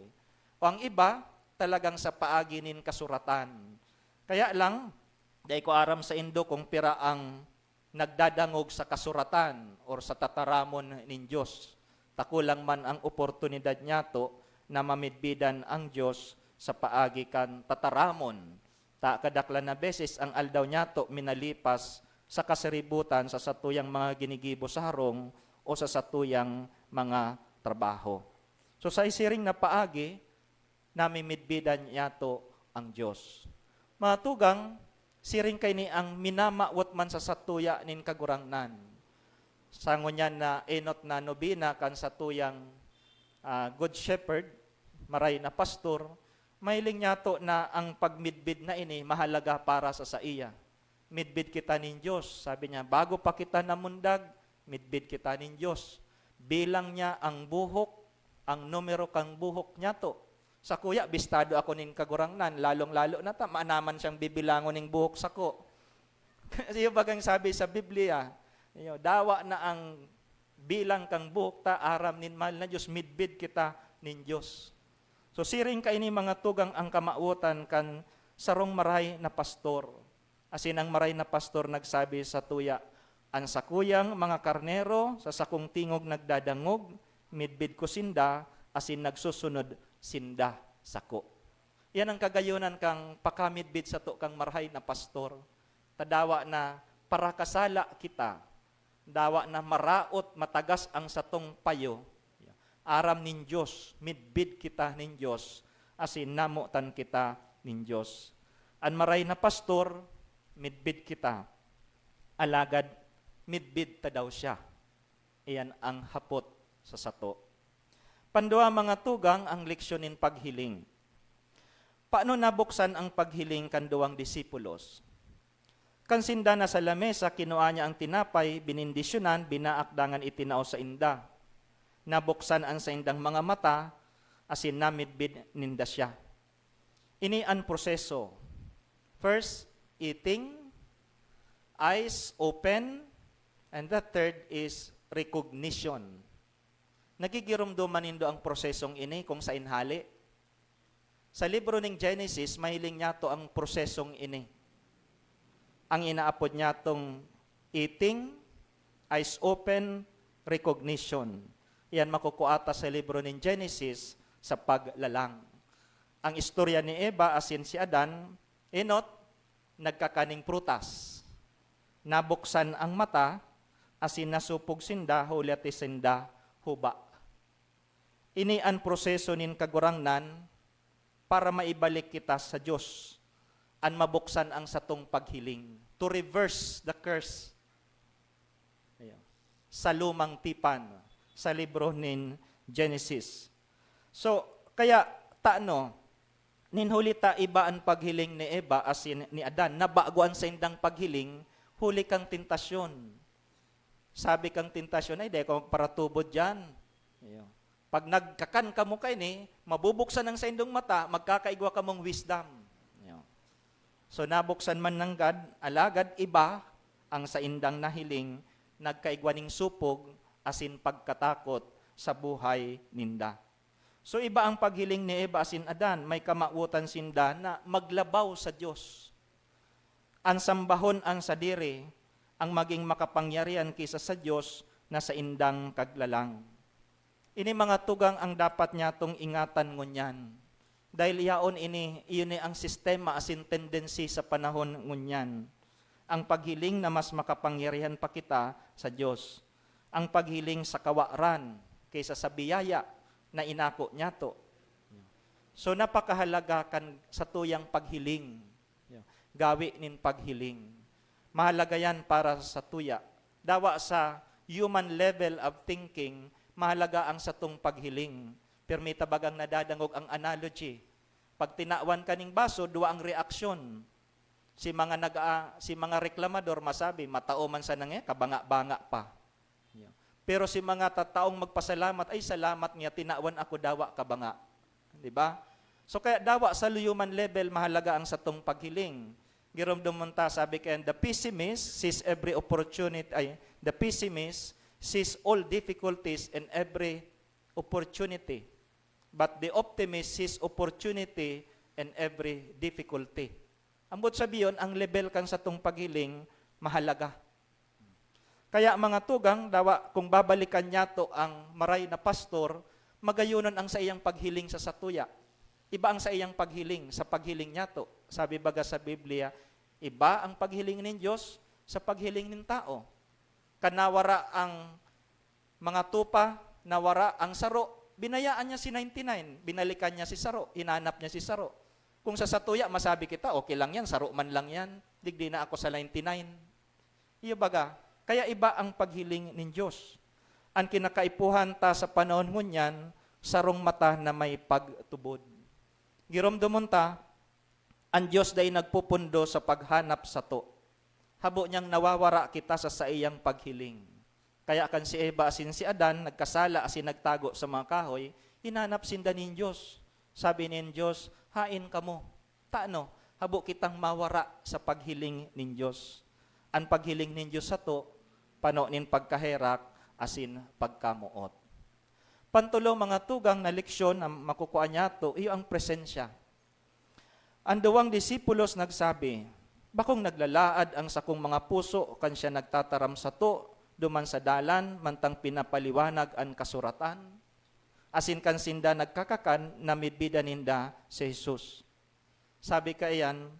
O ang iba, talagang sa paagi nin kasuratan. Kaya lang, dai ko aram saindo kung pira ang nagdadangog sa kasuratan or sa tataramon nin Dios. Takulang man ang oportunidad niyato na mamidbidan ang Dios sa paagi kan tataramon. Ta kadaklan na beses ang aldaw niyato minalipas sa kasiributan sa satuyang mga ginigibo sa harong o sa satuyang mga trabaho. So, sa isiring na paagi, namimidbidan niyato ang Dios. Mga tugang, Siring kaini ang minamawot man sa satuya nin Kagurangnan. Sa ngunyan na enot na nobena kan satuyang, ah, Good Shepherd, maray na pastor, mahiling niyato na ang pagmidbid na ini mahalaga para sa saiya. Midbid kita nin Dios. Sabi niya, "Bago pa kita namundag, midbid kita nin Dios." Bilang niya ang buhok, ang numero kan buhok niyato. Sakuya, bistado ako nin Kagurangnan, lalong-lalo na ta, mayo man siyang bibilangon nin buhok sako. Kasi yung bagang sabi sa Biblia, yun, dawa na ang bilang kan buhok ta, aram nin mahal na Dios, midbid kita nin Dios. So, siring kaini, mga tugang, ang kamawotan kan sarong maray na pastor. Asin ang maray na pastor nagsabi sa tuya, "An sakuyang mga karnero sa sakong tingog nagdadangog, midbid ko sinda, asin nagsusunod sinda sako." Yan ang kagayonan kan pakamidbid sato kan marahay na pastor. Ta dawa na parakasala kita, dawa na maraot, matagas ang satong payo. Aram nin Dios, midbid kita nin Dios, asin namotan kita nin Dios. An maray na pastor, midbid kita. Alagad, midbid ta daw siya? Iyan ang hapot sa sato. Pandua, mga tugang, ang leksyon nin paghiling. Paano nabuksan ang paghiling kan duwang disipulos? Kan sinda na sa lamesa, kinua niya ang tinapay, benendisyonan, binaak dangan itinao sainda. Nabuksan an saindang mga mata, asin namidbid ninda siya. Ini an proseso. First, eating, eyes open, and the third is recognition. Nagigiromdoman nindo ang prosesong ini kung saen hale? Sa libro ning Genesis, mahiling niyato ang prosesong ini. Ang inaapod niyatong eating, eyes open, recognition. Iyan makukua ta sa libro nin Genesis sa paglalang. Ang istorya ni Eva asin si Adan, enot, nagkakan nin prutas. Nabuksan ang mata, asin nasopog sinda, huli ta sinda huba. Ini an proseso nin Kagurangnan para maibalik kita sa Dios, an mabuksan ang satong paghiling, to reverse the curse. Ayan. Sa lumang tipan, sa libro nin Genesis. So, kaya, tano, nin huli ta iba an paghiling ni Eva asin ni Adan, nabago an saindang paghiling huli kan tentasyon. Sabi kan tentasyon, "Ay, dai ako magparatubod diyan." Iyo. "Pag nagkakan kamo kaini, mabubuksan ang saindong mata, magkakaigwa kamong wisdom." Iyo. So, nabuksan man nanggad, alagad iba ang saindang nahiling, nagkaigwa nin supog asin pagkatakot sa buhay ninda. So, iba ang paghiling ni Eva asin Adan, may kamawotan sinda na maglabaw sa Dios. An sambahon an sadiri, ang maging makapangyarihan ki sa, sa Dios na saindang kaglalang. Ini mga tugang ang dapat nyatong ingatan ngunyan. Dahil yaon ini, iyo ni ang sistema asin tendency sa panahon ngunyan. Ang paghiling na mas makapangyarihan pa kita sa Dios. Ang paghiling sa kawaran kaysa sa biyaya na inako nyato. So, napakahalaga kan satuyang paghiling. Gawi nin paghiling. Mahalaga yan para sa tuya. Dawa sa human level of thinking, mahalaga ang satong paghiling. Pirmi ta bagang nadadangog ang analogy. Pag tinawan ka ning baso, duwa ang reaksyon. Si mga nag-, ah, si mga reklamador masabi, "Matao man sana ngaya, kabanga-banga pa." Pero si mga tataong magpasalamat, "Ay, salamat nga tinawan ako dawa kabanga." Di ba? So, kaya dawa sa human level, mahalaga ang satong paghiling. Giromdomon ta, sabi kaya, "The pessimist sees every opportunity," ay, "The pessimist sees all difficulties and every opportunity. But the optimist sees opportunity and every difficulty." Ambot sabiyon, ang level kan satong paghiling mahalaga. Kaya, mga tugang, dawa kung babalikan nyato ang maray na pastor, magayonon ang saiyang paghiling sa satuya. Iba ang saiyang paghiling sa paghiling nyato. Sabi baga sa Biblia, iba ang paghiling nin Dios sa paghiling nin tao. Kan nawara ang mga tupa, nawara ang saro, binayaan niya si ninety-nine, binalikan niya si saro, hinanap niya si saro. Kung sa satuya, masabi kita, "Okay lang yan, saro man lang yan. Digdi na ako sa ninety-nine." Iyo baga, kaya iba ang paghiling nin Dios. An kinakaipuhan ta sa panahon ngunyan, sarong mata na may pagtubod. Giromdomon ta, an Dios dai nagpupundo sa paghanap sato. Habo niyang nawawara kita sa saiyang paghiling. Kaya kan si Eva asin si Adan nagkasala asin nagtago sa mga kahoy, hinanap sinda nin Dios. Sabi nin Dios, "Haen kamo." Tano, habo kitang mawara sa paghiling nin Dios. An paghiling nin Dios sato, pano nin pagkaherak asin pagkamoot. Pantolo, mga tugang na leksyon na makukua niyato, iyo ang presensya. An duwang disipulos nagsabi, "Bakong naglalaad ang sakong mga puso kan siya nagtataram sato duman sa dalan mantang pinapaliwanag an kasuratan?" Asin kan sinda nagkakakan, namidbidan ninda si Jesus. Sabi kaiyan,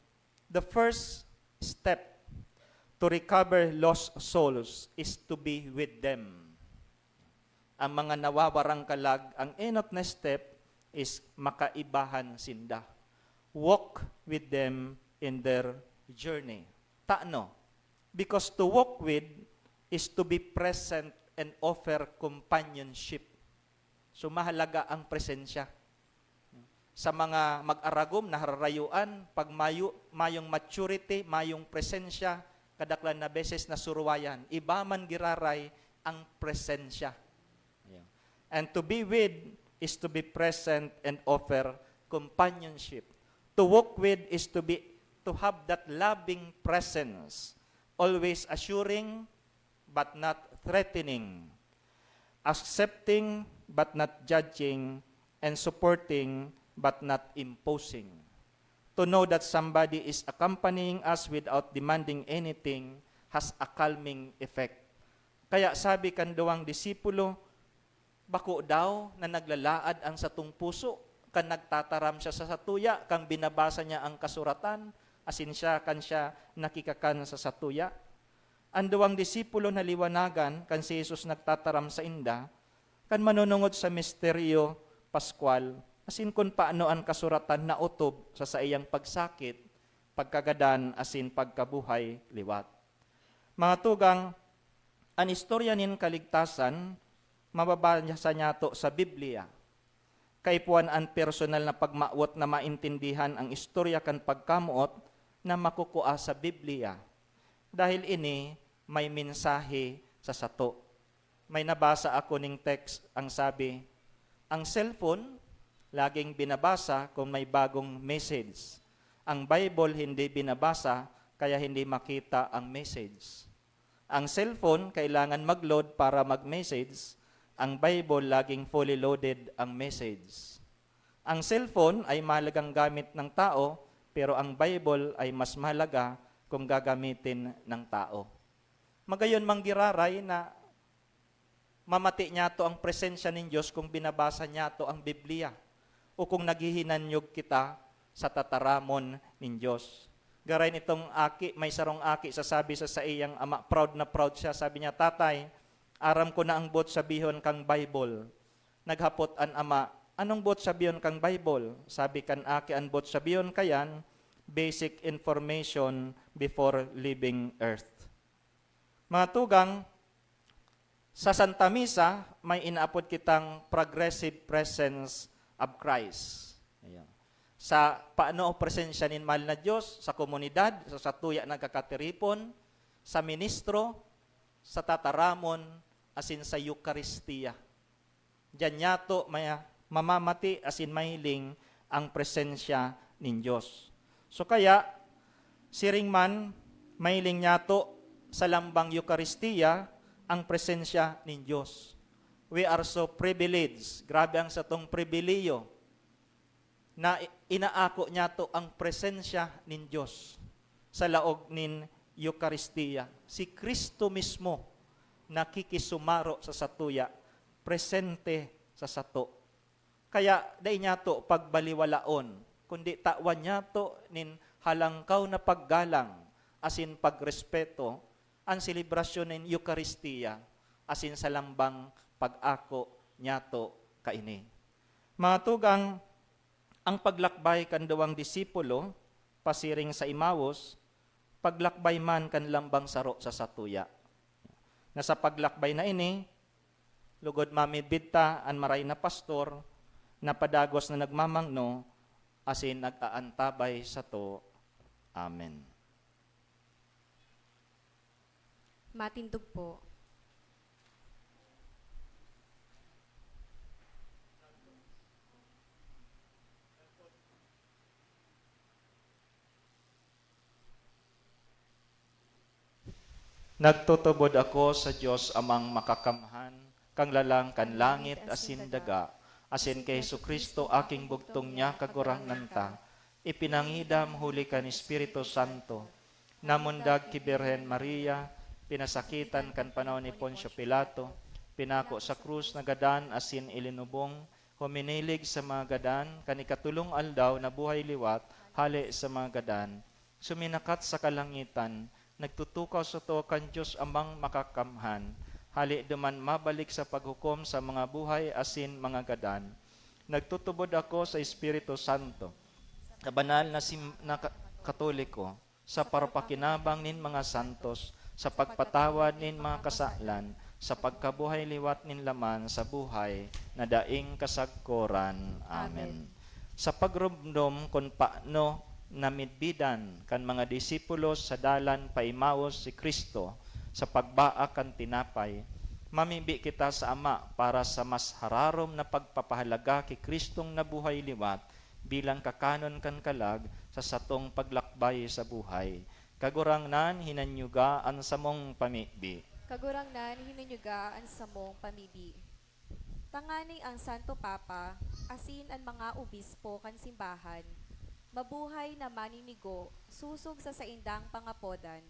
the first step to recover lost souls is to be with them. Ang mga nawawarang kalag, ang enot na step is makaibahan sinda. Walk with them in their journey. Tano? Because to walk with is to be present and offer companionship. So, mahalaga ang presensya. Sa mga mag-aragom, nahararayuan, pag mayo, mayong maturity, mayong presensya, kadaklan na beses nasuruwayan. Iba man giraray ang presensya. Ayan. And to be with is to be present and offer companionship. To walk with is to be, to have that loving presence, always assuring but not threatening, accepting but not judging, and supporting but not imposing. To know that somebody is accompanying us without demanding anything has a calming effect. Kaya sabi kan duwang disipulo, "Bako daw na naglalaad ang satong puso kan nagtataram siya sa satuya, kan binabasa niya ang kasuratan, asin siya kan siya nakikakan sa satuya." An duwang disipulo naliwanagan kan si Jesus nagtataram sainda kan manunungod sa misteryo paskwal, asin kun paano an kasuratan naotob sa saiyang pagsakit, pagkagadan, asin pagkabuhay liwat. Mga tugang, an istorya nin kaligtasan, mababasa niyato sa Biblia. Kaipuhan an personal na pagmawot na maintindihan ang istorya kan pagkamoot na makukua sa Biblia, dahil ini may mensahe sa sato. May nabasa ako ning text, ang sabi, "Ang cellphone, laging binabasa kung may bagong message. Ang Bible hindi binabasa, kaya hindi makita ang message." Ang cellphone kailangan mag-load para mag-message, ang Bible laging fully loaded ang message. Ang cellphone ay mahalagang gamit ng tao, pero ang Bible ay mas mahalaga kung gagamitin ng tao. Magayon manggiraray na mamati niyato ang presensya nin Dios kung binabasa niyato ang Biblia o kung naghihinanyog kita sa tataramon nin Dios. Garay nitong aki, may sarong aki sasabi sa saiyang ama, proud na proud siya. Sabi niya, "Tatay, aram ko na ang boot sabihon kang Bible." Naghapot an ama, "Anong boot sabihon kang Bible?" Sabi kan aki, "An boot sabihon kayan, basic information before leaving earth." Mga tugang, sa Santa Misa, may inaapod kitang progressive presence of Christ. Ayan. Sa paano ang presensya nin mahal na Diyos sa komunidad, sa satuya nagkakatiripon, sa ministro, sa tataramon, asin sa Eukaristia. Diyan niyato maya-, mamamati asin mahiling ang presensya nin Dios. So kaya, siring man, mahiling niyato sa lambang Eukaristia ang presensya nin Dios. We are so privileged. Grabe ang satong pribiliyo na i-, inaako niyato ang presensya nin Dios sa laog nin Eukaristia. Si Cristo mismo nakikisumaro sa satuya, presente sa sato. Kaya dai niyato pagbaliwalaon, kundi tawan niyato nin halangkaw na paggalang asin pagrespeto an selebrasyon nin Eukaristia asin sa lambang pag-ako niyato kaini. Mga tugang, Ang paglakbay kan duwang disipulo pasiring sa Emmaus, paglakbay man kan lambang saro sa satuya. Na sa paglakbay na ini, lugod mamidbid ta an maray na pastor na padagos na nagmamangno asin nag-aantabay sato. Amen. Matindog po. Nagtutubod ako sa Dios Amang Makakamhan, Kanglalang kan langit asin daga, asin ki Jesu-Cristo, aking bugtong niya, Kagurangnan ta, ipinangidam huli kan Espiritu Santo, namundag ki Birhen Maria, pinasakitan kan panahon ni Poncio Pilato, pinako sa krus, nagadan asin ilinubong, huminilig sa mga gadan, kan ikatolong aldaw nabuhay liwat hale sa mga gadan. Suminakat sa kalangitan, nagtutukaw sato kan Dios Amang Makakamhan, hale duman mabalik sa paghukom sa mga buhay asin mga gadan. Nagtutubod ako sa Espiritu Santo, sa banal na sim-, na ka-, Katoliko, sa parapakinabang nin mga santos, sa pagpatawad nin mga kasalan, sa pagkabuhay liwat nin laman sa buhay na daing kasagkoran. Amen. Amen. Sa pagromdom kun paano namidbidan kan mga disipulos sa dalan pa Emmaus si Cristo sa pagbaak kan tinapay, mamibi kita sa Ama para sa mas hararom na pagpapahalaga ki Cristong nabuhay liwat bilang kakanon kan kalag sa satong paglakbay sa buhay. Kagurangnan, hinanyuga an samong pamibi. Kagurangnan, hinanyuga an samong pamibi. Tanganing ang Santo Papa asin an mga obispo kan simbahan mabuhay na maninigo sosog sa saindang pangapodan.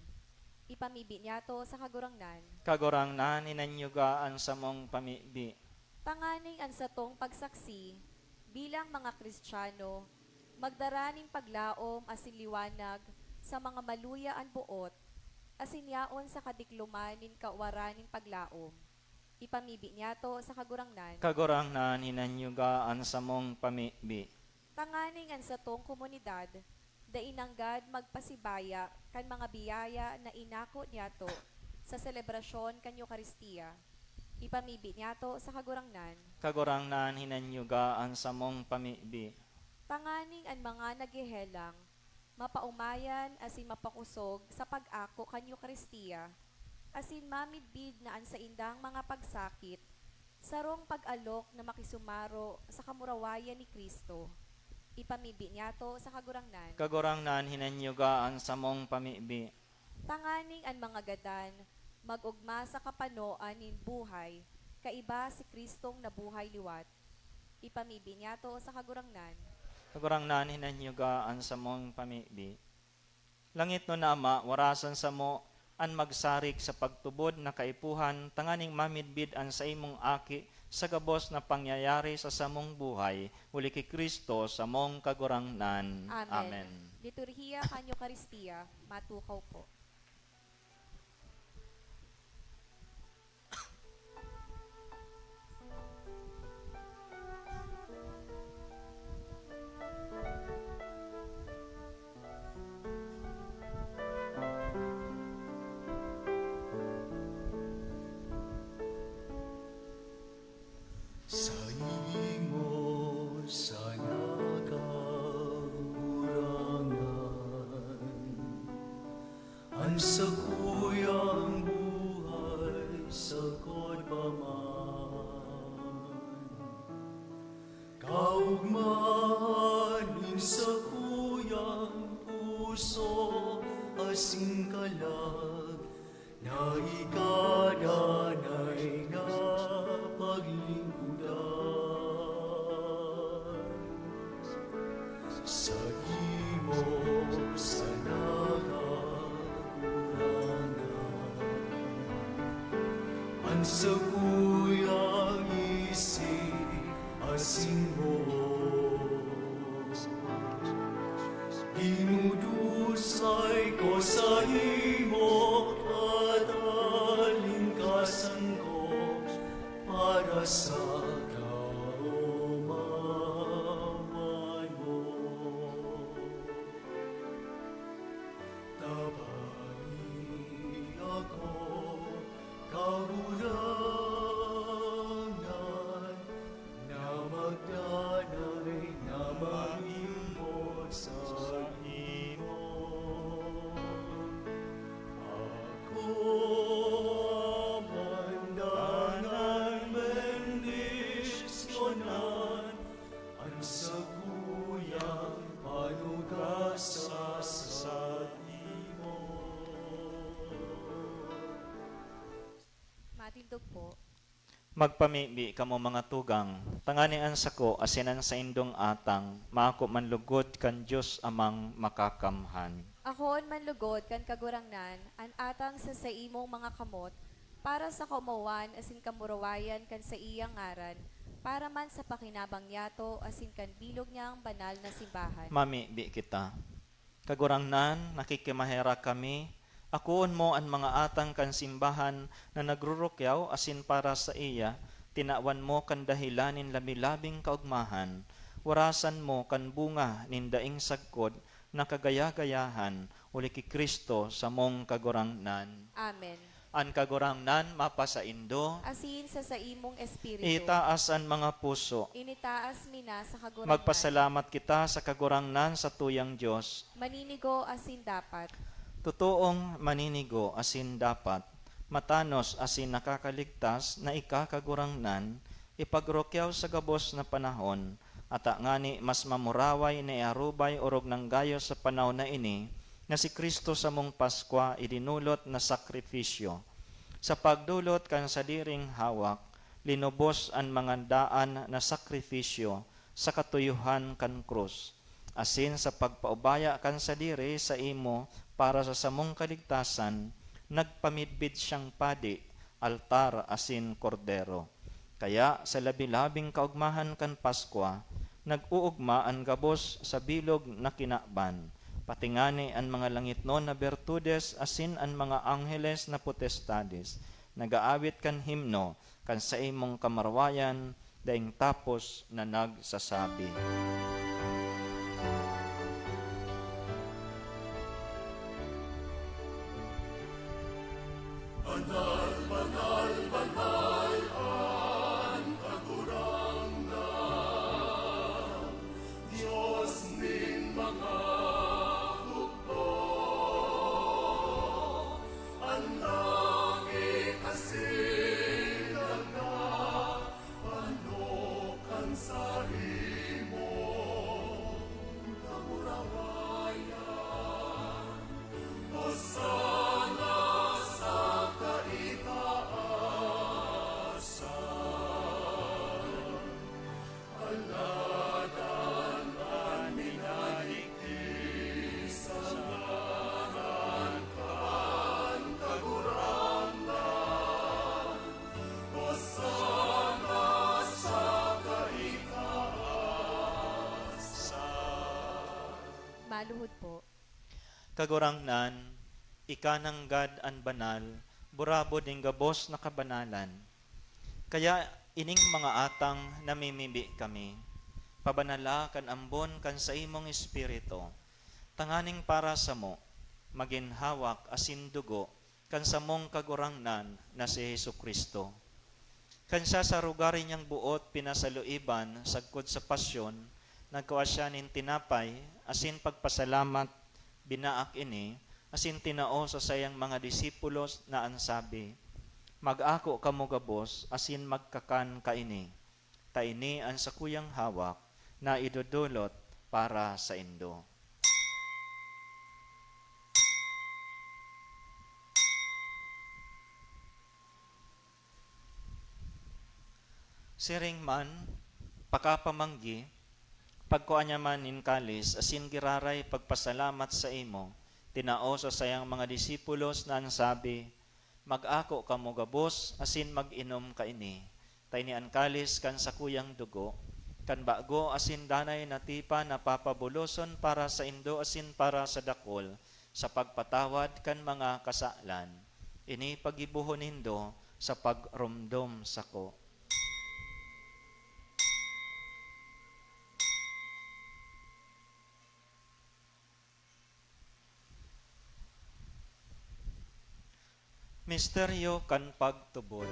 Ipamibi niyato sa Kagurangnan. Kagurangnan, hinanyuga an samong pamibi. Tanganing an satong pagsaksi bilang mga Kristiyano magdara nin paglaom asin liwanag sa mga maluya an boot, asin yaon sa kadikloman nin kawaran nin paglaom. Ipamibi niyato sa Kagurangnan. Kagurangnan, hinanyuga an samong pamibi. Tanganing an satong komunidad dai nanggad magpasibaya kan mga biyaya na inako niyato sa selebrasyon kan Eukaristia. Ipamibi niyato sa Kagurangnan. Kagurangnan, hinanyuga an samong pamibi. Tanganing an mga naghehelang mapaomayan asin mapakosog sa pag-ako kan Eukaristia, asin mamidbid na an saindang mga pagsakit sarong pag-alok na makisumaro sa kamurawayan ni Cristo. Ipamibi niyato sa Kagurangnan. Kagurangnan, hinanyuga an samong pamibi. Tanganing an mga gadan mag-ogma sa kapanoan nin buhay kaiba si Cristong nabuhay liwat. Ipamibi niyato sa Kagurangnan. Kagurangnan, hinanyuga an samong pamibi. Langitnon na Ama, warasan samo an magsarig sa pagtubod na kaipuhan tanganing mamidbid an saimong Aki sa gabos na pangyayari sa samong buhay, huli ki Cristo, samong Kagurangnan. Amen. Amen. Liturhiya kan Eukaristia, matukaw po. Saimo sana, Kagurangnan, an sakuyang buhay sagkod pa man. Kaogmahan nin sakuyang puso asin kalag na ika danay na paglingkodan. Saimo sana, Kagurangnan, an sakuyang isip asin boot. Dinudusay ko saimo, katalingkasan ko para sa kaomawan mo. Tugpo. Magpamibi kamo, mga tugang, tangani an sako asin an saindong atang maako man lugod kan Dios Amang Makakamhan. Akoon man lugod kan Kagurangnan an atang sa saimong mga kamot, para sa kaomawan asin kamurawayan kan saiyang ngaran, para man sa pakinabang niyato asin kan bilog niyang banal na simbahan. Mamibi kita. Kagurangnan, nakikimaherak kami, akoon mo an mga atang kan simbahan na nagrurukyaw asin para saiya, tinawan mo kan dahelan nin labi-labing kaogmahan, warasan mo kan bunga nin daing sagkod na kagaya-gayahan, huli ki Cristo samong Kagurangnan. Amen. An Kagurangnan mapasaindo. Asin sa saimong espiritu. Itaas an mga puso. Initaas mi na sa Kagurangnan. Magpasalamat kita sa Kagurangnan, satuyang Dios. Maninigo asin dapat. Totoong maninigo asin dapat, matanos asin nakakaligtas na ika, Kagurangnan, ipagrukyaw sa gabos na panahon, ata ngani mas mamuraway na iarubay orog nang gayo sa panahon na ini, na si Cristo samong Paskwa idinolot na sakrifisyo. Sa pagdolot kan sadiring hawak, linubos an mga daan na sakrifisyo sa katuyohan kan krus, asin sa pagpaubaya kan sadiri saimo para sa samong kaligtasan, nagpamidbid siyang padi, altar, asin kordero. Kaya sa labi-labing kaogmahan kan Paskwa, nag-oogma an gabos sa bilog na kinaban, pati ngani an mga langitnon na bertudes asin an mga angheles na potestades, nag-aawit kan himno kan saimong kamurawayan, daing tapos na nagsasabi. Banal, banal, banal an Kagurangnan, Dios nin mga hukbo. An langit asin daga, pano kan saimong kamurawayan. Hosana sa kaitaasan. Alagad an minanigdi sa ngaran kan Kagurangnan, Hosana sa kaitaasan. Maluhod po. Kagurangnan, ika nanggad an banal, burabod nin gabos na kabanalan. Kaya ining mga atang namimibi kami, pabanala kan ambon kan saimong Espiritu, tanganing para samo, magin hawak asin dugo kan samong Kagurangnan na si Jesu-Cristo. Kan siya sa rugari niyang boot pinasaluiban sagkod sa pasyon, nagkua siya nin tinapay, asin pagpasalamat, binaak ini, asin tinao sa saiyang mga disipulos na an sabi, "Mag-ako kamo gabos asin magkakan kaini, ta ini an sakuyang hawak na idodolot para saindo." Siring man, pakapamanggi, pagkua niya man nin kalis asin giraray pagpasalamat saimo, tinao sa saiyang mga disipulos na an sabi, "Mag-ako kamo gabos asin mag-inom kaini, ta ini an kalis kan sakuyang dugo, kan bago asin danay na tipan na papabuloson para saindo asin para sa dakul, sa pagpatawad kan mga kasalan. Ini paggibohon nindo sa pagromdom sako." Misteryo kan pagtubod.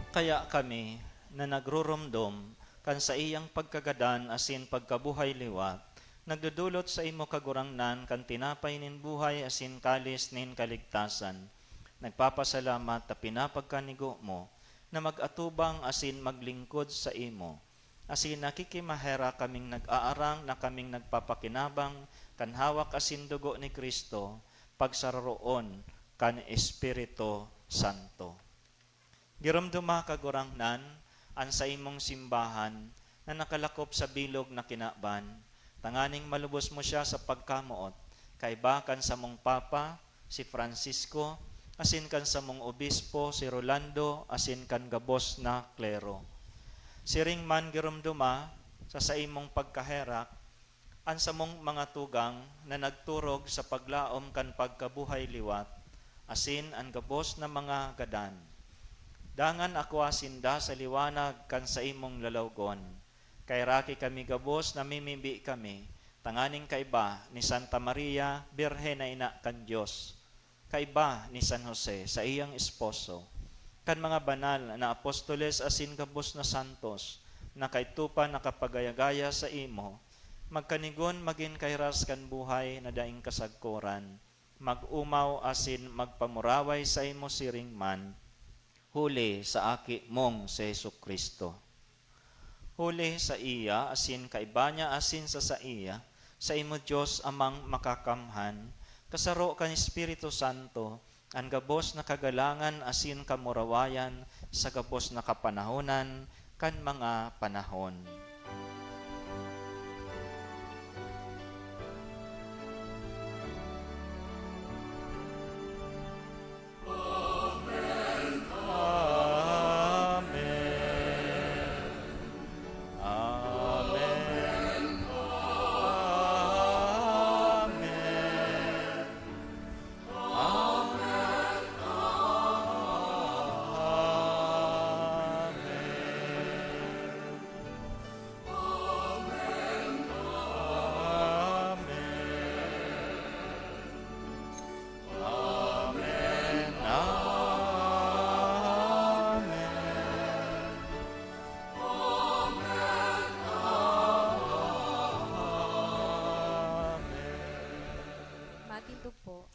Kaya kami na nagruromdom kan saiyang pagkagadan asin pagkabuhay liwat, nagdodolot saimo, Kagurangnan, kan tinapay nin buhay asin kalis nin kaligtasan. Nagpapasalamat ta pinapagkanigo mo na mag-atubang asin maglingkod saimo. Asin nakikimaherak kaming nag-aarang na kaming nagpapakinabang kan hawak asin dugo ni Cristo, pagsararoon kan Espiritu Santo. Giromdoma, Kagurangnan, an saimong simbahan na nakalakop sa bilog na kinaban, tanganing malubos mo siya sa pagkamoot, kaiba kan samong Papa, si Francisco, asin kan samong Obispo, si Rolando, asin kan gabos na klero. Siring man giromdoma sa saimong pagkaherak an samong mga tugang na nagturog sa paglaom kan pagkabuhay liwat, asin an gabos na mga gadan. Dangan akua sinda sa liwanag kan saimong lalawgon. Kaheraki kami gabos, namimibi kami, tanganing kaiba ni Santa Maria, Birhen na Ina kan Dios, kaiba ni San Jose, saiyang esposo, kan mga banal na apostoles asin gabos na santos na kaidto pa nakapagaya-gaya saimo, magkanigon magin kahiras kan buhay na daing kasagkoran, mag-omaw asin magpamuraway saimo siring man, huli sa Aki mong si Jesu-Cristo. Huli saiya, asin kaiba niya, asin sa saiya, saimo, Dios Amang Makakamhan, kasaro kan Espiritu Santo, an gabos na kagalangan asin kamurawayan sa gabos na kapanahonan kan mga panahon. Amen. Amen. Amen. Amen. Amen. Amen. Amen. Amen. Amen. Amen. Matindog po.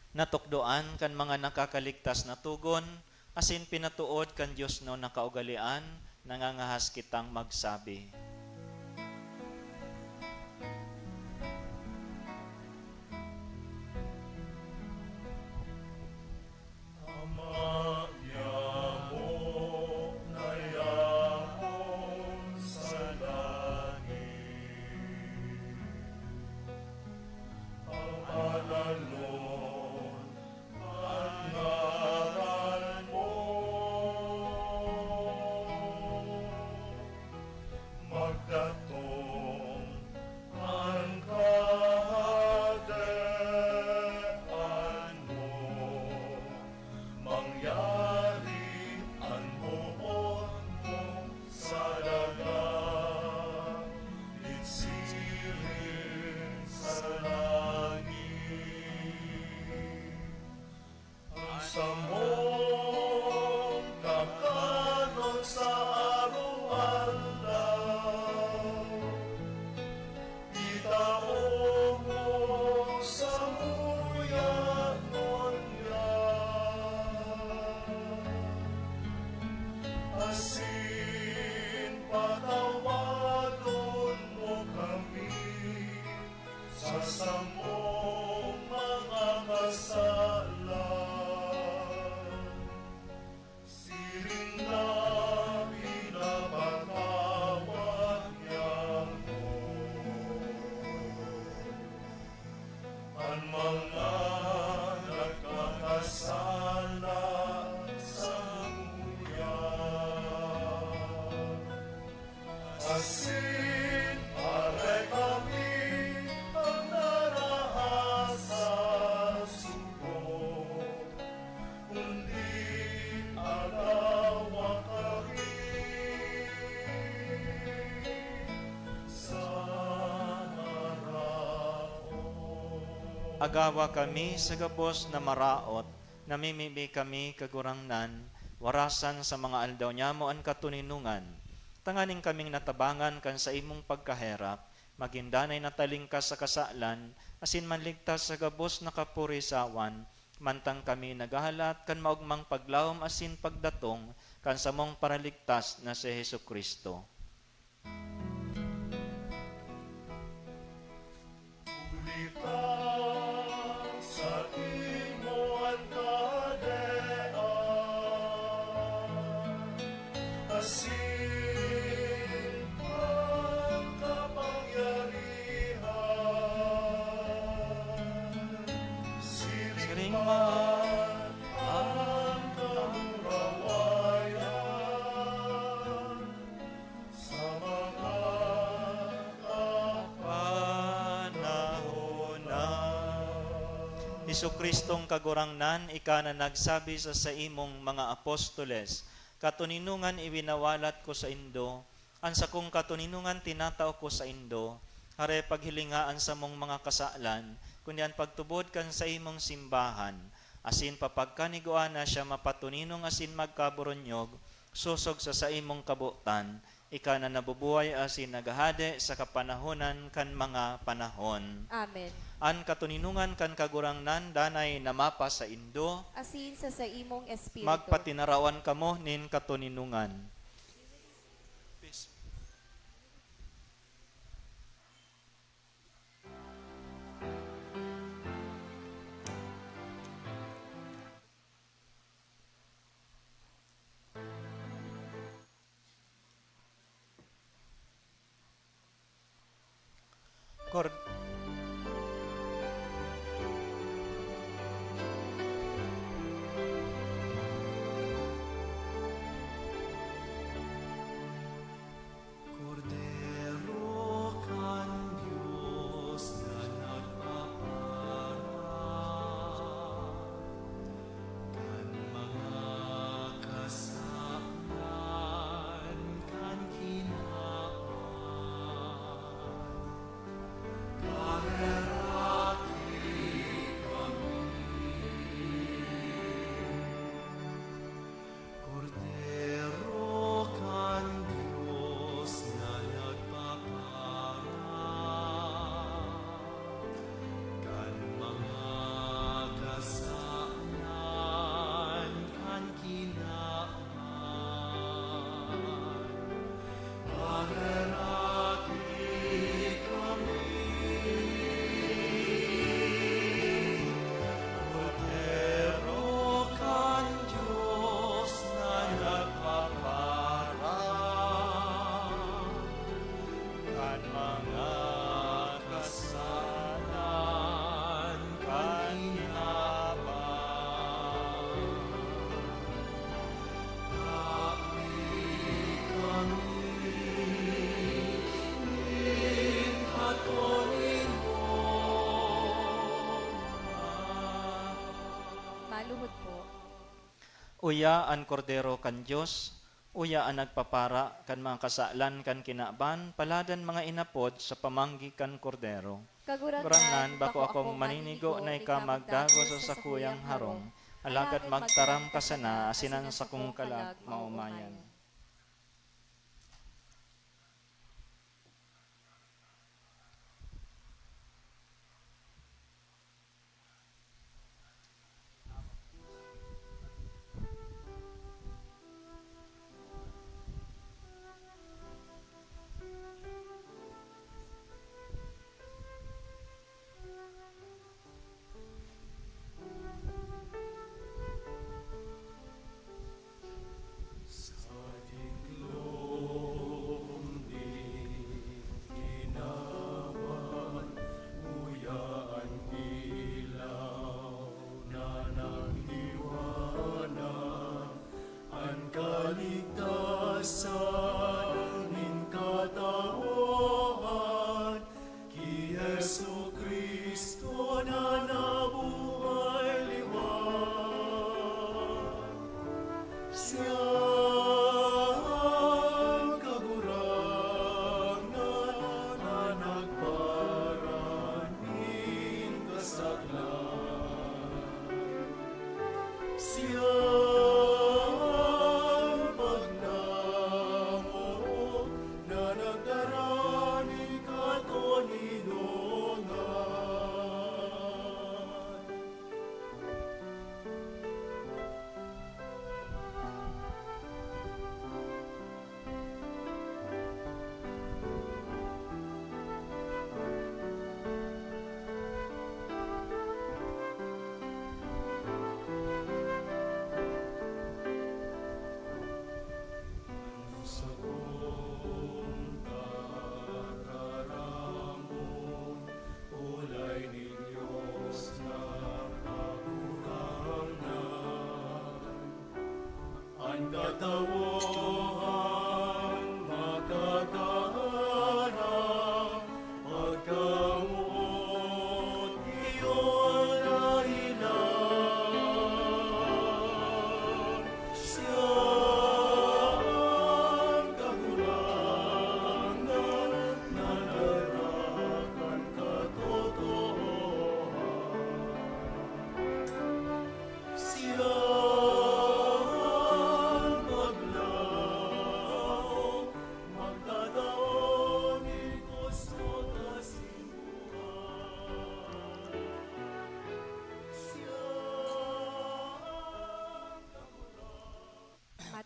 Natukdoan kan mga nakakaligtas na togon, asin pinatood kan diosnon na kaugalean, nangangahas kitang magsabi. Ama, yaon na yaon sa langit. Pangalanon an ngaran mo. Magdatong an Kahadean mo. Mangyari an boot mo sa daga, igsiring sa langit. An samong kakanon sa araw-araw, itao mo samuya ngunyan, asin patawadon mo kami sa samong mga kasalan, siring na pinapatawad niamo an mga nagkakasala samuya. Asin aray kami an narahas sa suko, kundi agawa kami sa maraot. Agawa kami sa gabos na maraot, namimibi kami, Kagurangnan, Warasan sa mga aldaw nyamo an katoninongan, tanganing kaming natabangan kan saimong pagkaherak, magin danay na talingkas sa kasalan, asin manligtas sa gabos na kapurisawan, mantang kami naghahalat kan maogmang paglaom asin pagdatong kan samong Paraligtas na si Jesu-Cristo. Huli ta saimo an kahadean, asin an kapangyarihan. Siring man an kamurawayan sa mga kapanahonan. Jesu-Cristong Kagurangnan, ika na nagsabi sa saimong mga apostoles, "Katoninongan iwinawalat ko saindo, an sakong katoninongan tinatao ko saindo." Hare, paghilinga an samong mga kasalan, kundi an pagtubod kan saimong simbahan, asin papagkanigua na siya mapatoninong asin magkaboronyog, sosog sa saimong kabotan, ika na nabubuhay asin naghahade sa kapanahonan kan mga panahon. Amen. An katoninongan kan Kagurangnan danay na mapasaindo. Asin sa saimong espiritu. Magpatinarawan kamo nin katoninongan. Kor- Kordero kan Dios na nagpapara kan mga kasalan kan kinaban. Kaheraki kami. Kordero kan Dios na nagpapara kan mga kasalan kan kinaban. Pagaraki kami, Kordero kan Dios na nagpapara kan mga kasalan kan kinaban. Tabi kami nin katoninongan. Maluhod po. Uya an Kordero kan Dios, uya an nagpapara kan mga kasalan kan kinaban, paladan mga inapod sa pamanggi kan Kordero. Kagurangnan, bako akong maninigo na ika magdagos sa sakuyang harong, alagad magtaram ka sana asin an sakong kalag maomayan. Sa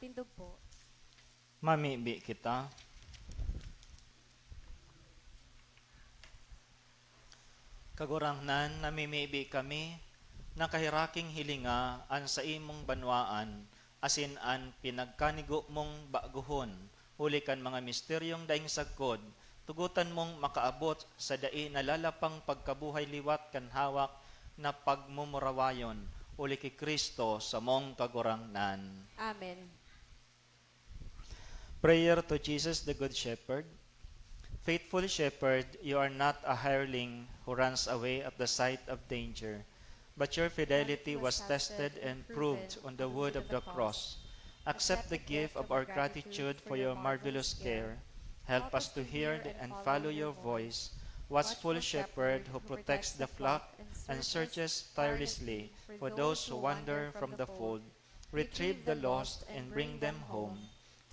Tindog po. Mamibi kita. Kagurangnan, namimibi kami na kahiraking hilinga an saimong banwaan asin an pinagkanigo mong bagohon, huli kan mga misteryong daing sagkod, tugotan mong makaabot sa dai nalalapang pagkabuhay liwat kan hawak na pagmumurawayon, huli ki Cristo, samong Kagurangnan. Amen. Prayer to Jesus, the Good Shepherd. Faithful Shepherd, you are not a hireling who runs away at the sight of danger, but your fidelity was tested and proved on the wood of the cross. Accept the gift of our gratitude for your marvelous care. Help us to hear and follow your voice, watchful shepherd who protects the flock and searches tirelessly for those who wander from the fold. Retrieve the lost and bring them home.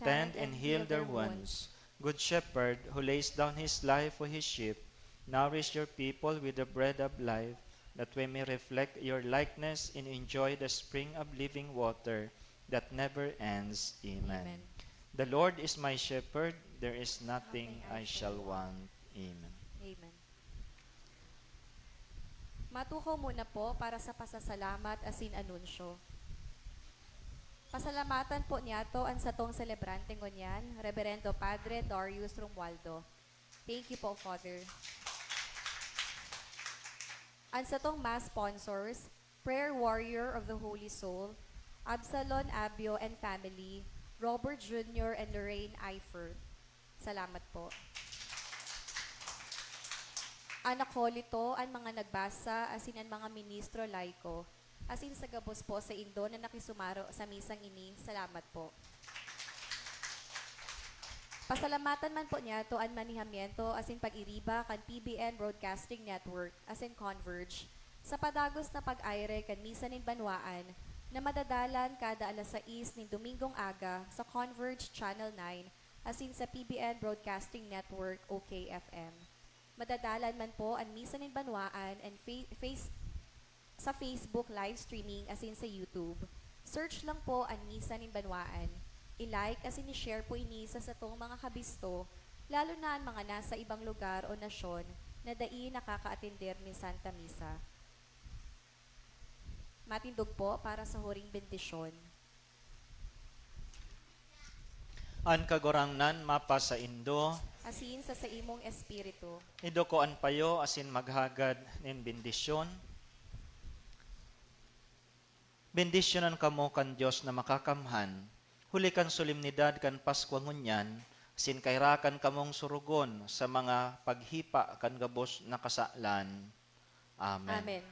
Tend and heal their wounds. Good Shepherd, who lays down his life for his sheep, nourish your people with the bread of life, that we may reflect your likeness and enjoy the spring of living water that never ends. Amen. Amen. The Lord is my shepherd, there is nothing I shall want. Amen. Amen. Matukaw muna po para sa pasasalamat asin anunsyo. Pasalamatan po niyato an satong selebrante ngunyan, Reberendo Padre Darius Romualdo. Thank you po, Father. An satong Mass sponsors, Prayer Warrior of the Holy Soul, Absalon Abio and family, Robert Junior and Lorraine Eifert. Salamat po. An akolito, an mga nagbasa, asin an mga ministro laiko, asin sa gabos po saindo na nakisumaro sa misang ini, salamat po. Pasalamatan man po niyato an manihamiento asin pag-iriba kan P B N Broadcasting Network asin Converge sa padagos na pag-aire kan Misa nin Banwaan na madadalan kada alas sais nin Domingong aga sa Converge Channel nine asin sa P B N Broadcasting Network, O K F M. Madadalan man po an Misa nin Banwaan and fa-, face-, sa Facebook live streaming asin sa YouTube. Search lang po an Misa nin Banwaan. I-like asin i-share po ini sa satong mga kabisto, lalo na an mga nasa ibang lugar o nasyon na dai nakakaatender nin Santa Misa. Matindog po para sa huring bendisyon. An Kagurangnan mapasaindo. Asin sa saimong espiritu. Iduko an payo asin maghagad nin bendisyon. Bendisyonan kamo kan Dios na Makakamhan, huli kan solemnidad kan Paskwa ngunyan, asin kairakan kamong sorogon sa mga paghipa kan gabos na kasalan. Amen. Amen.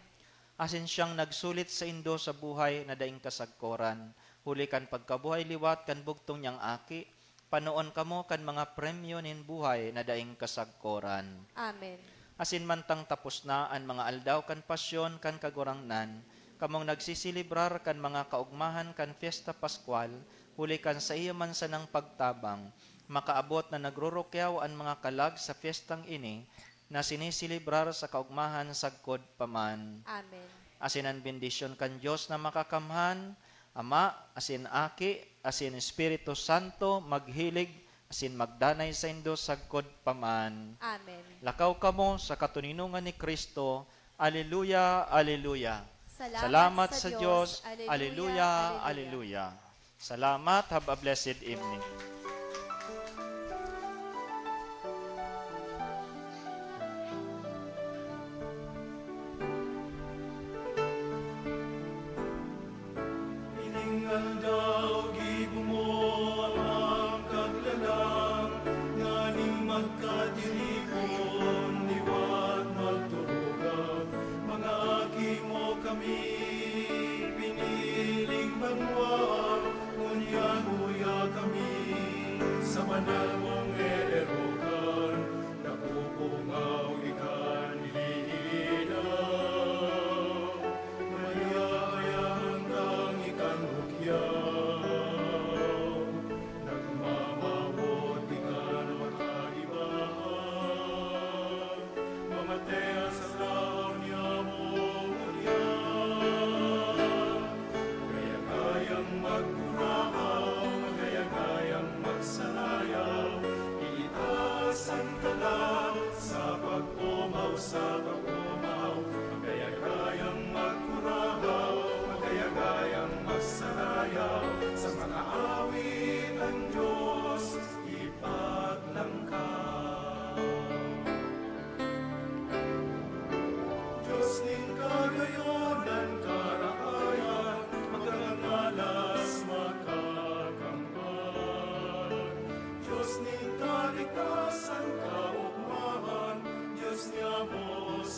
Asin siyang nagsulit saindo sa buhay na daing kasagkoran, huli kan pagkabuhay liwat kan bugtong niyang Aki, panoon kamo kan mga premyo nin buhay na daing kasagkoran. Amen. Asin mantang tapos na an mga aldaw kan pasyon kan Kagurangnan, kamong nagseselebrar kan mga kaogmahan kan Pyesta Paskwal, huli kan saiya man sanang pagtabang, makaabot na nagrurukyaw an mga kalag sa pyestang ini, na sineselebrar sa kaogmahan sagkod pa man. Amen. Asin an bendisyon kan Dios na Makakamhan, Ama, asin Aki, asin Espiritu Santo, maghilig, asin magdanay saindo sagkod pa man. Amen. Lakaw kamo sa katoninongan ni Cristo. Aleluya, aleluya. Salamat sa Dios. Aleluya, aleluya. Salamat. Have a blessed evening.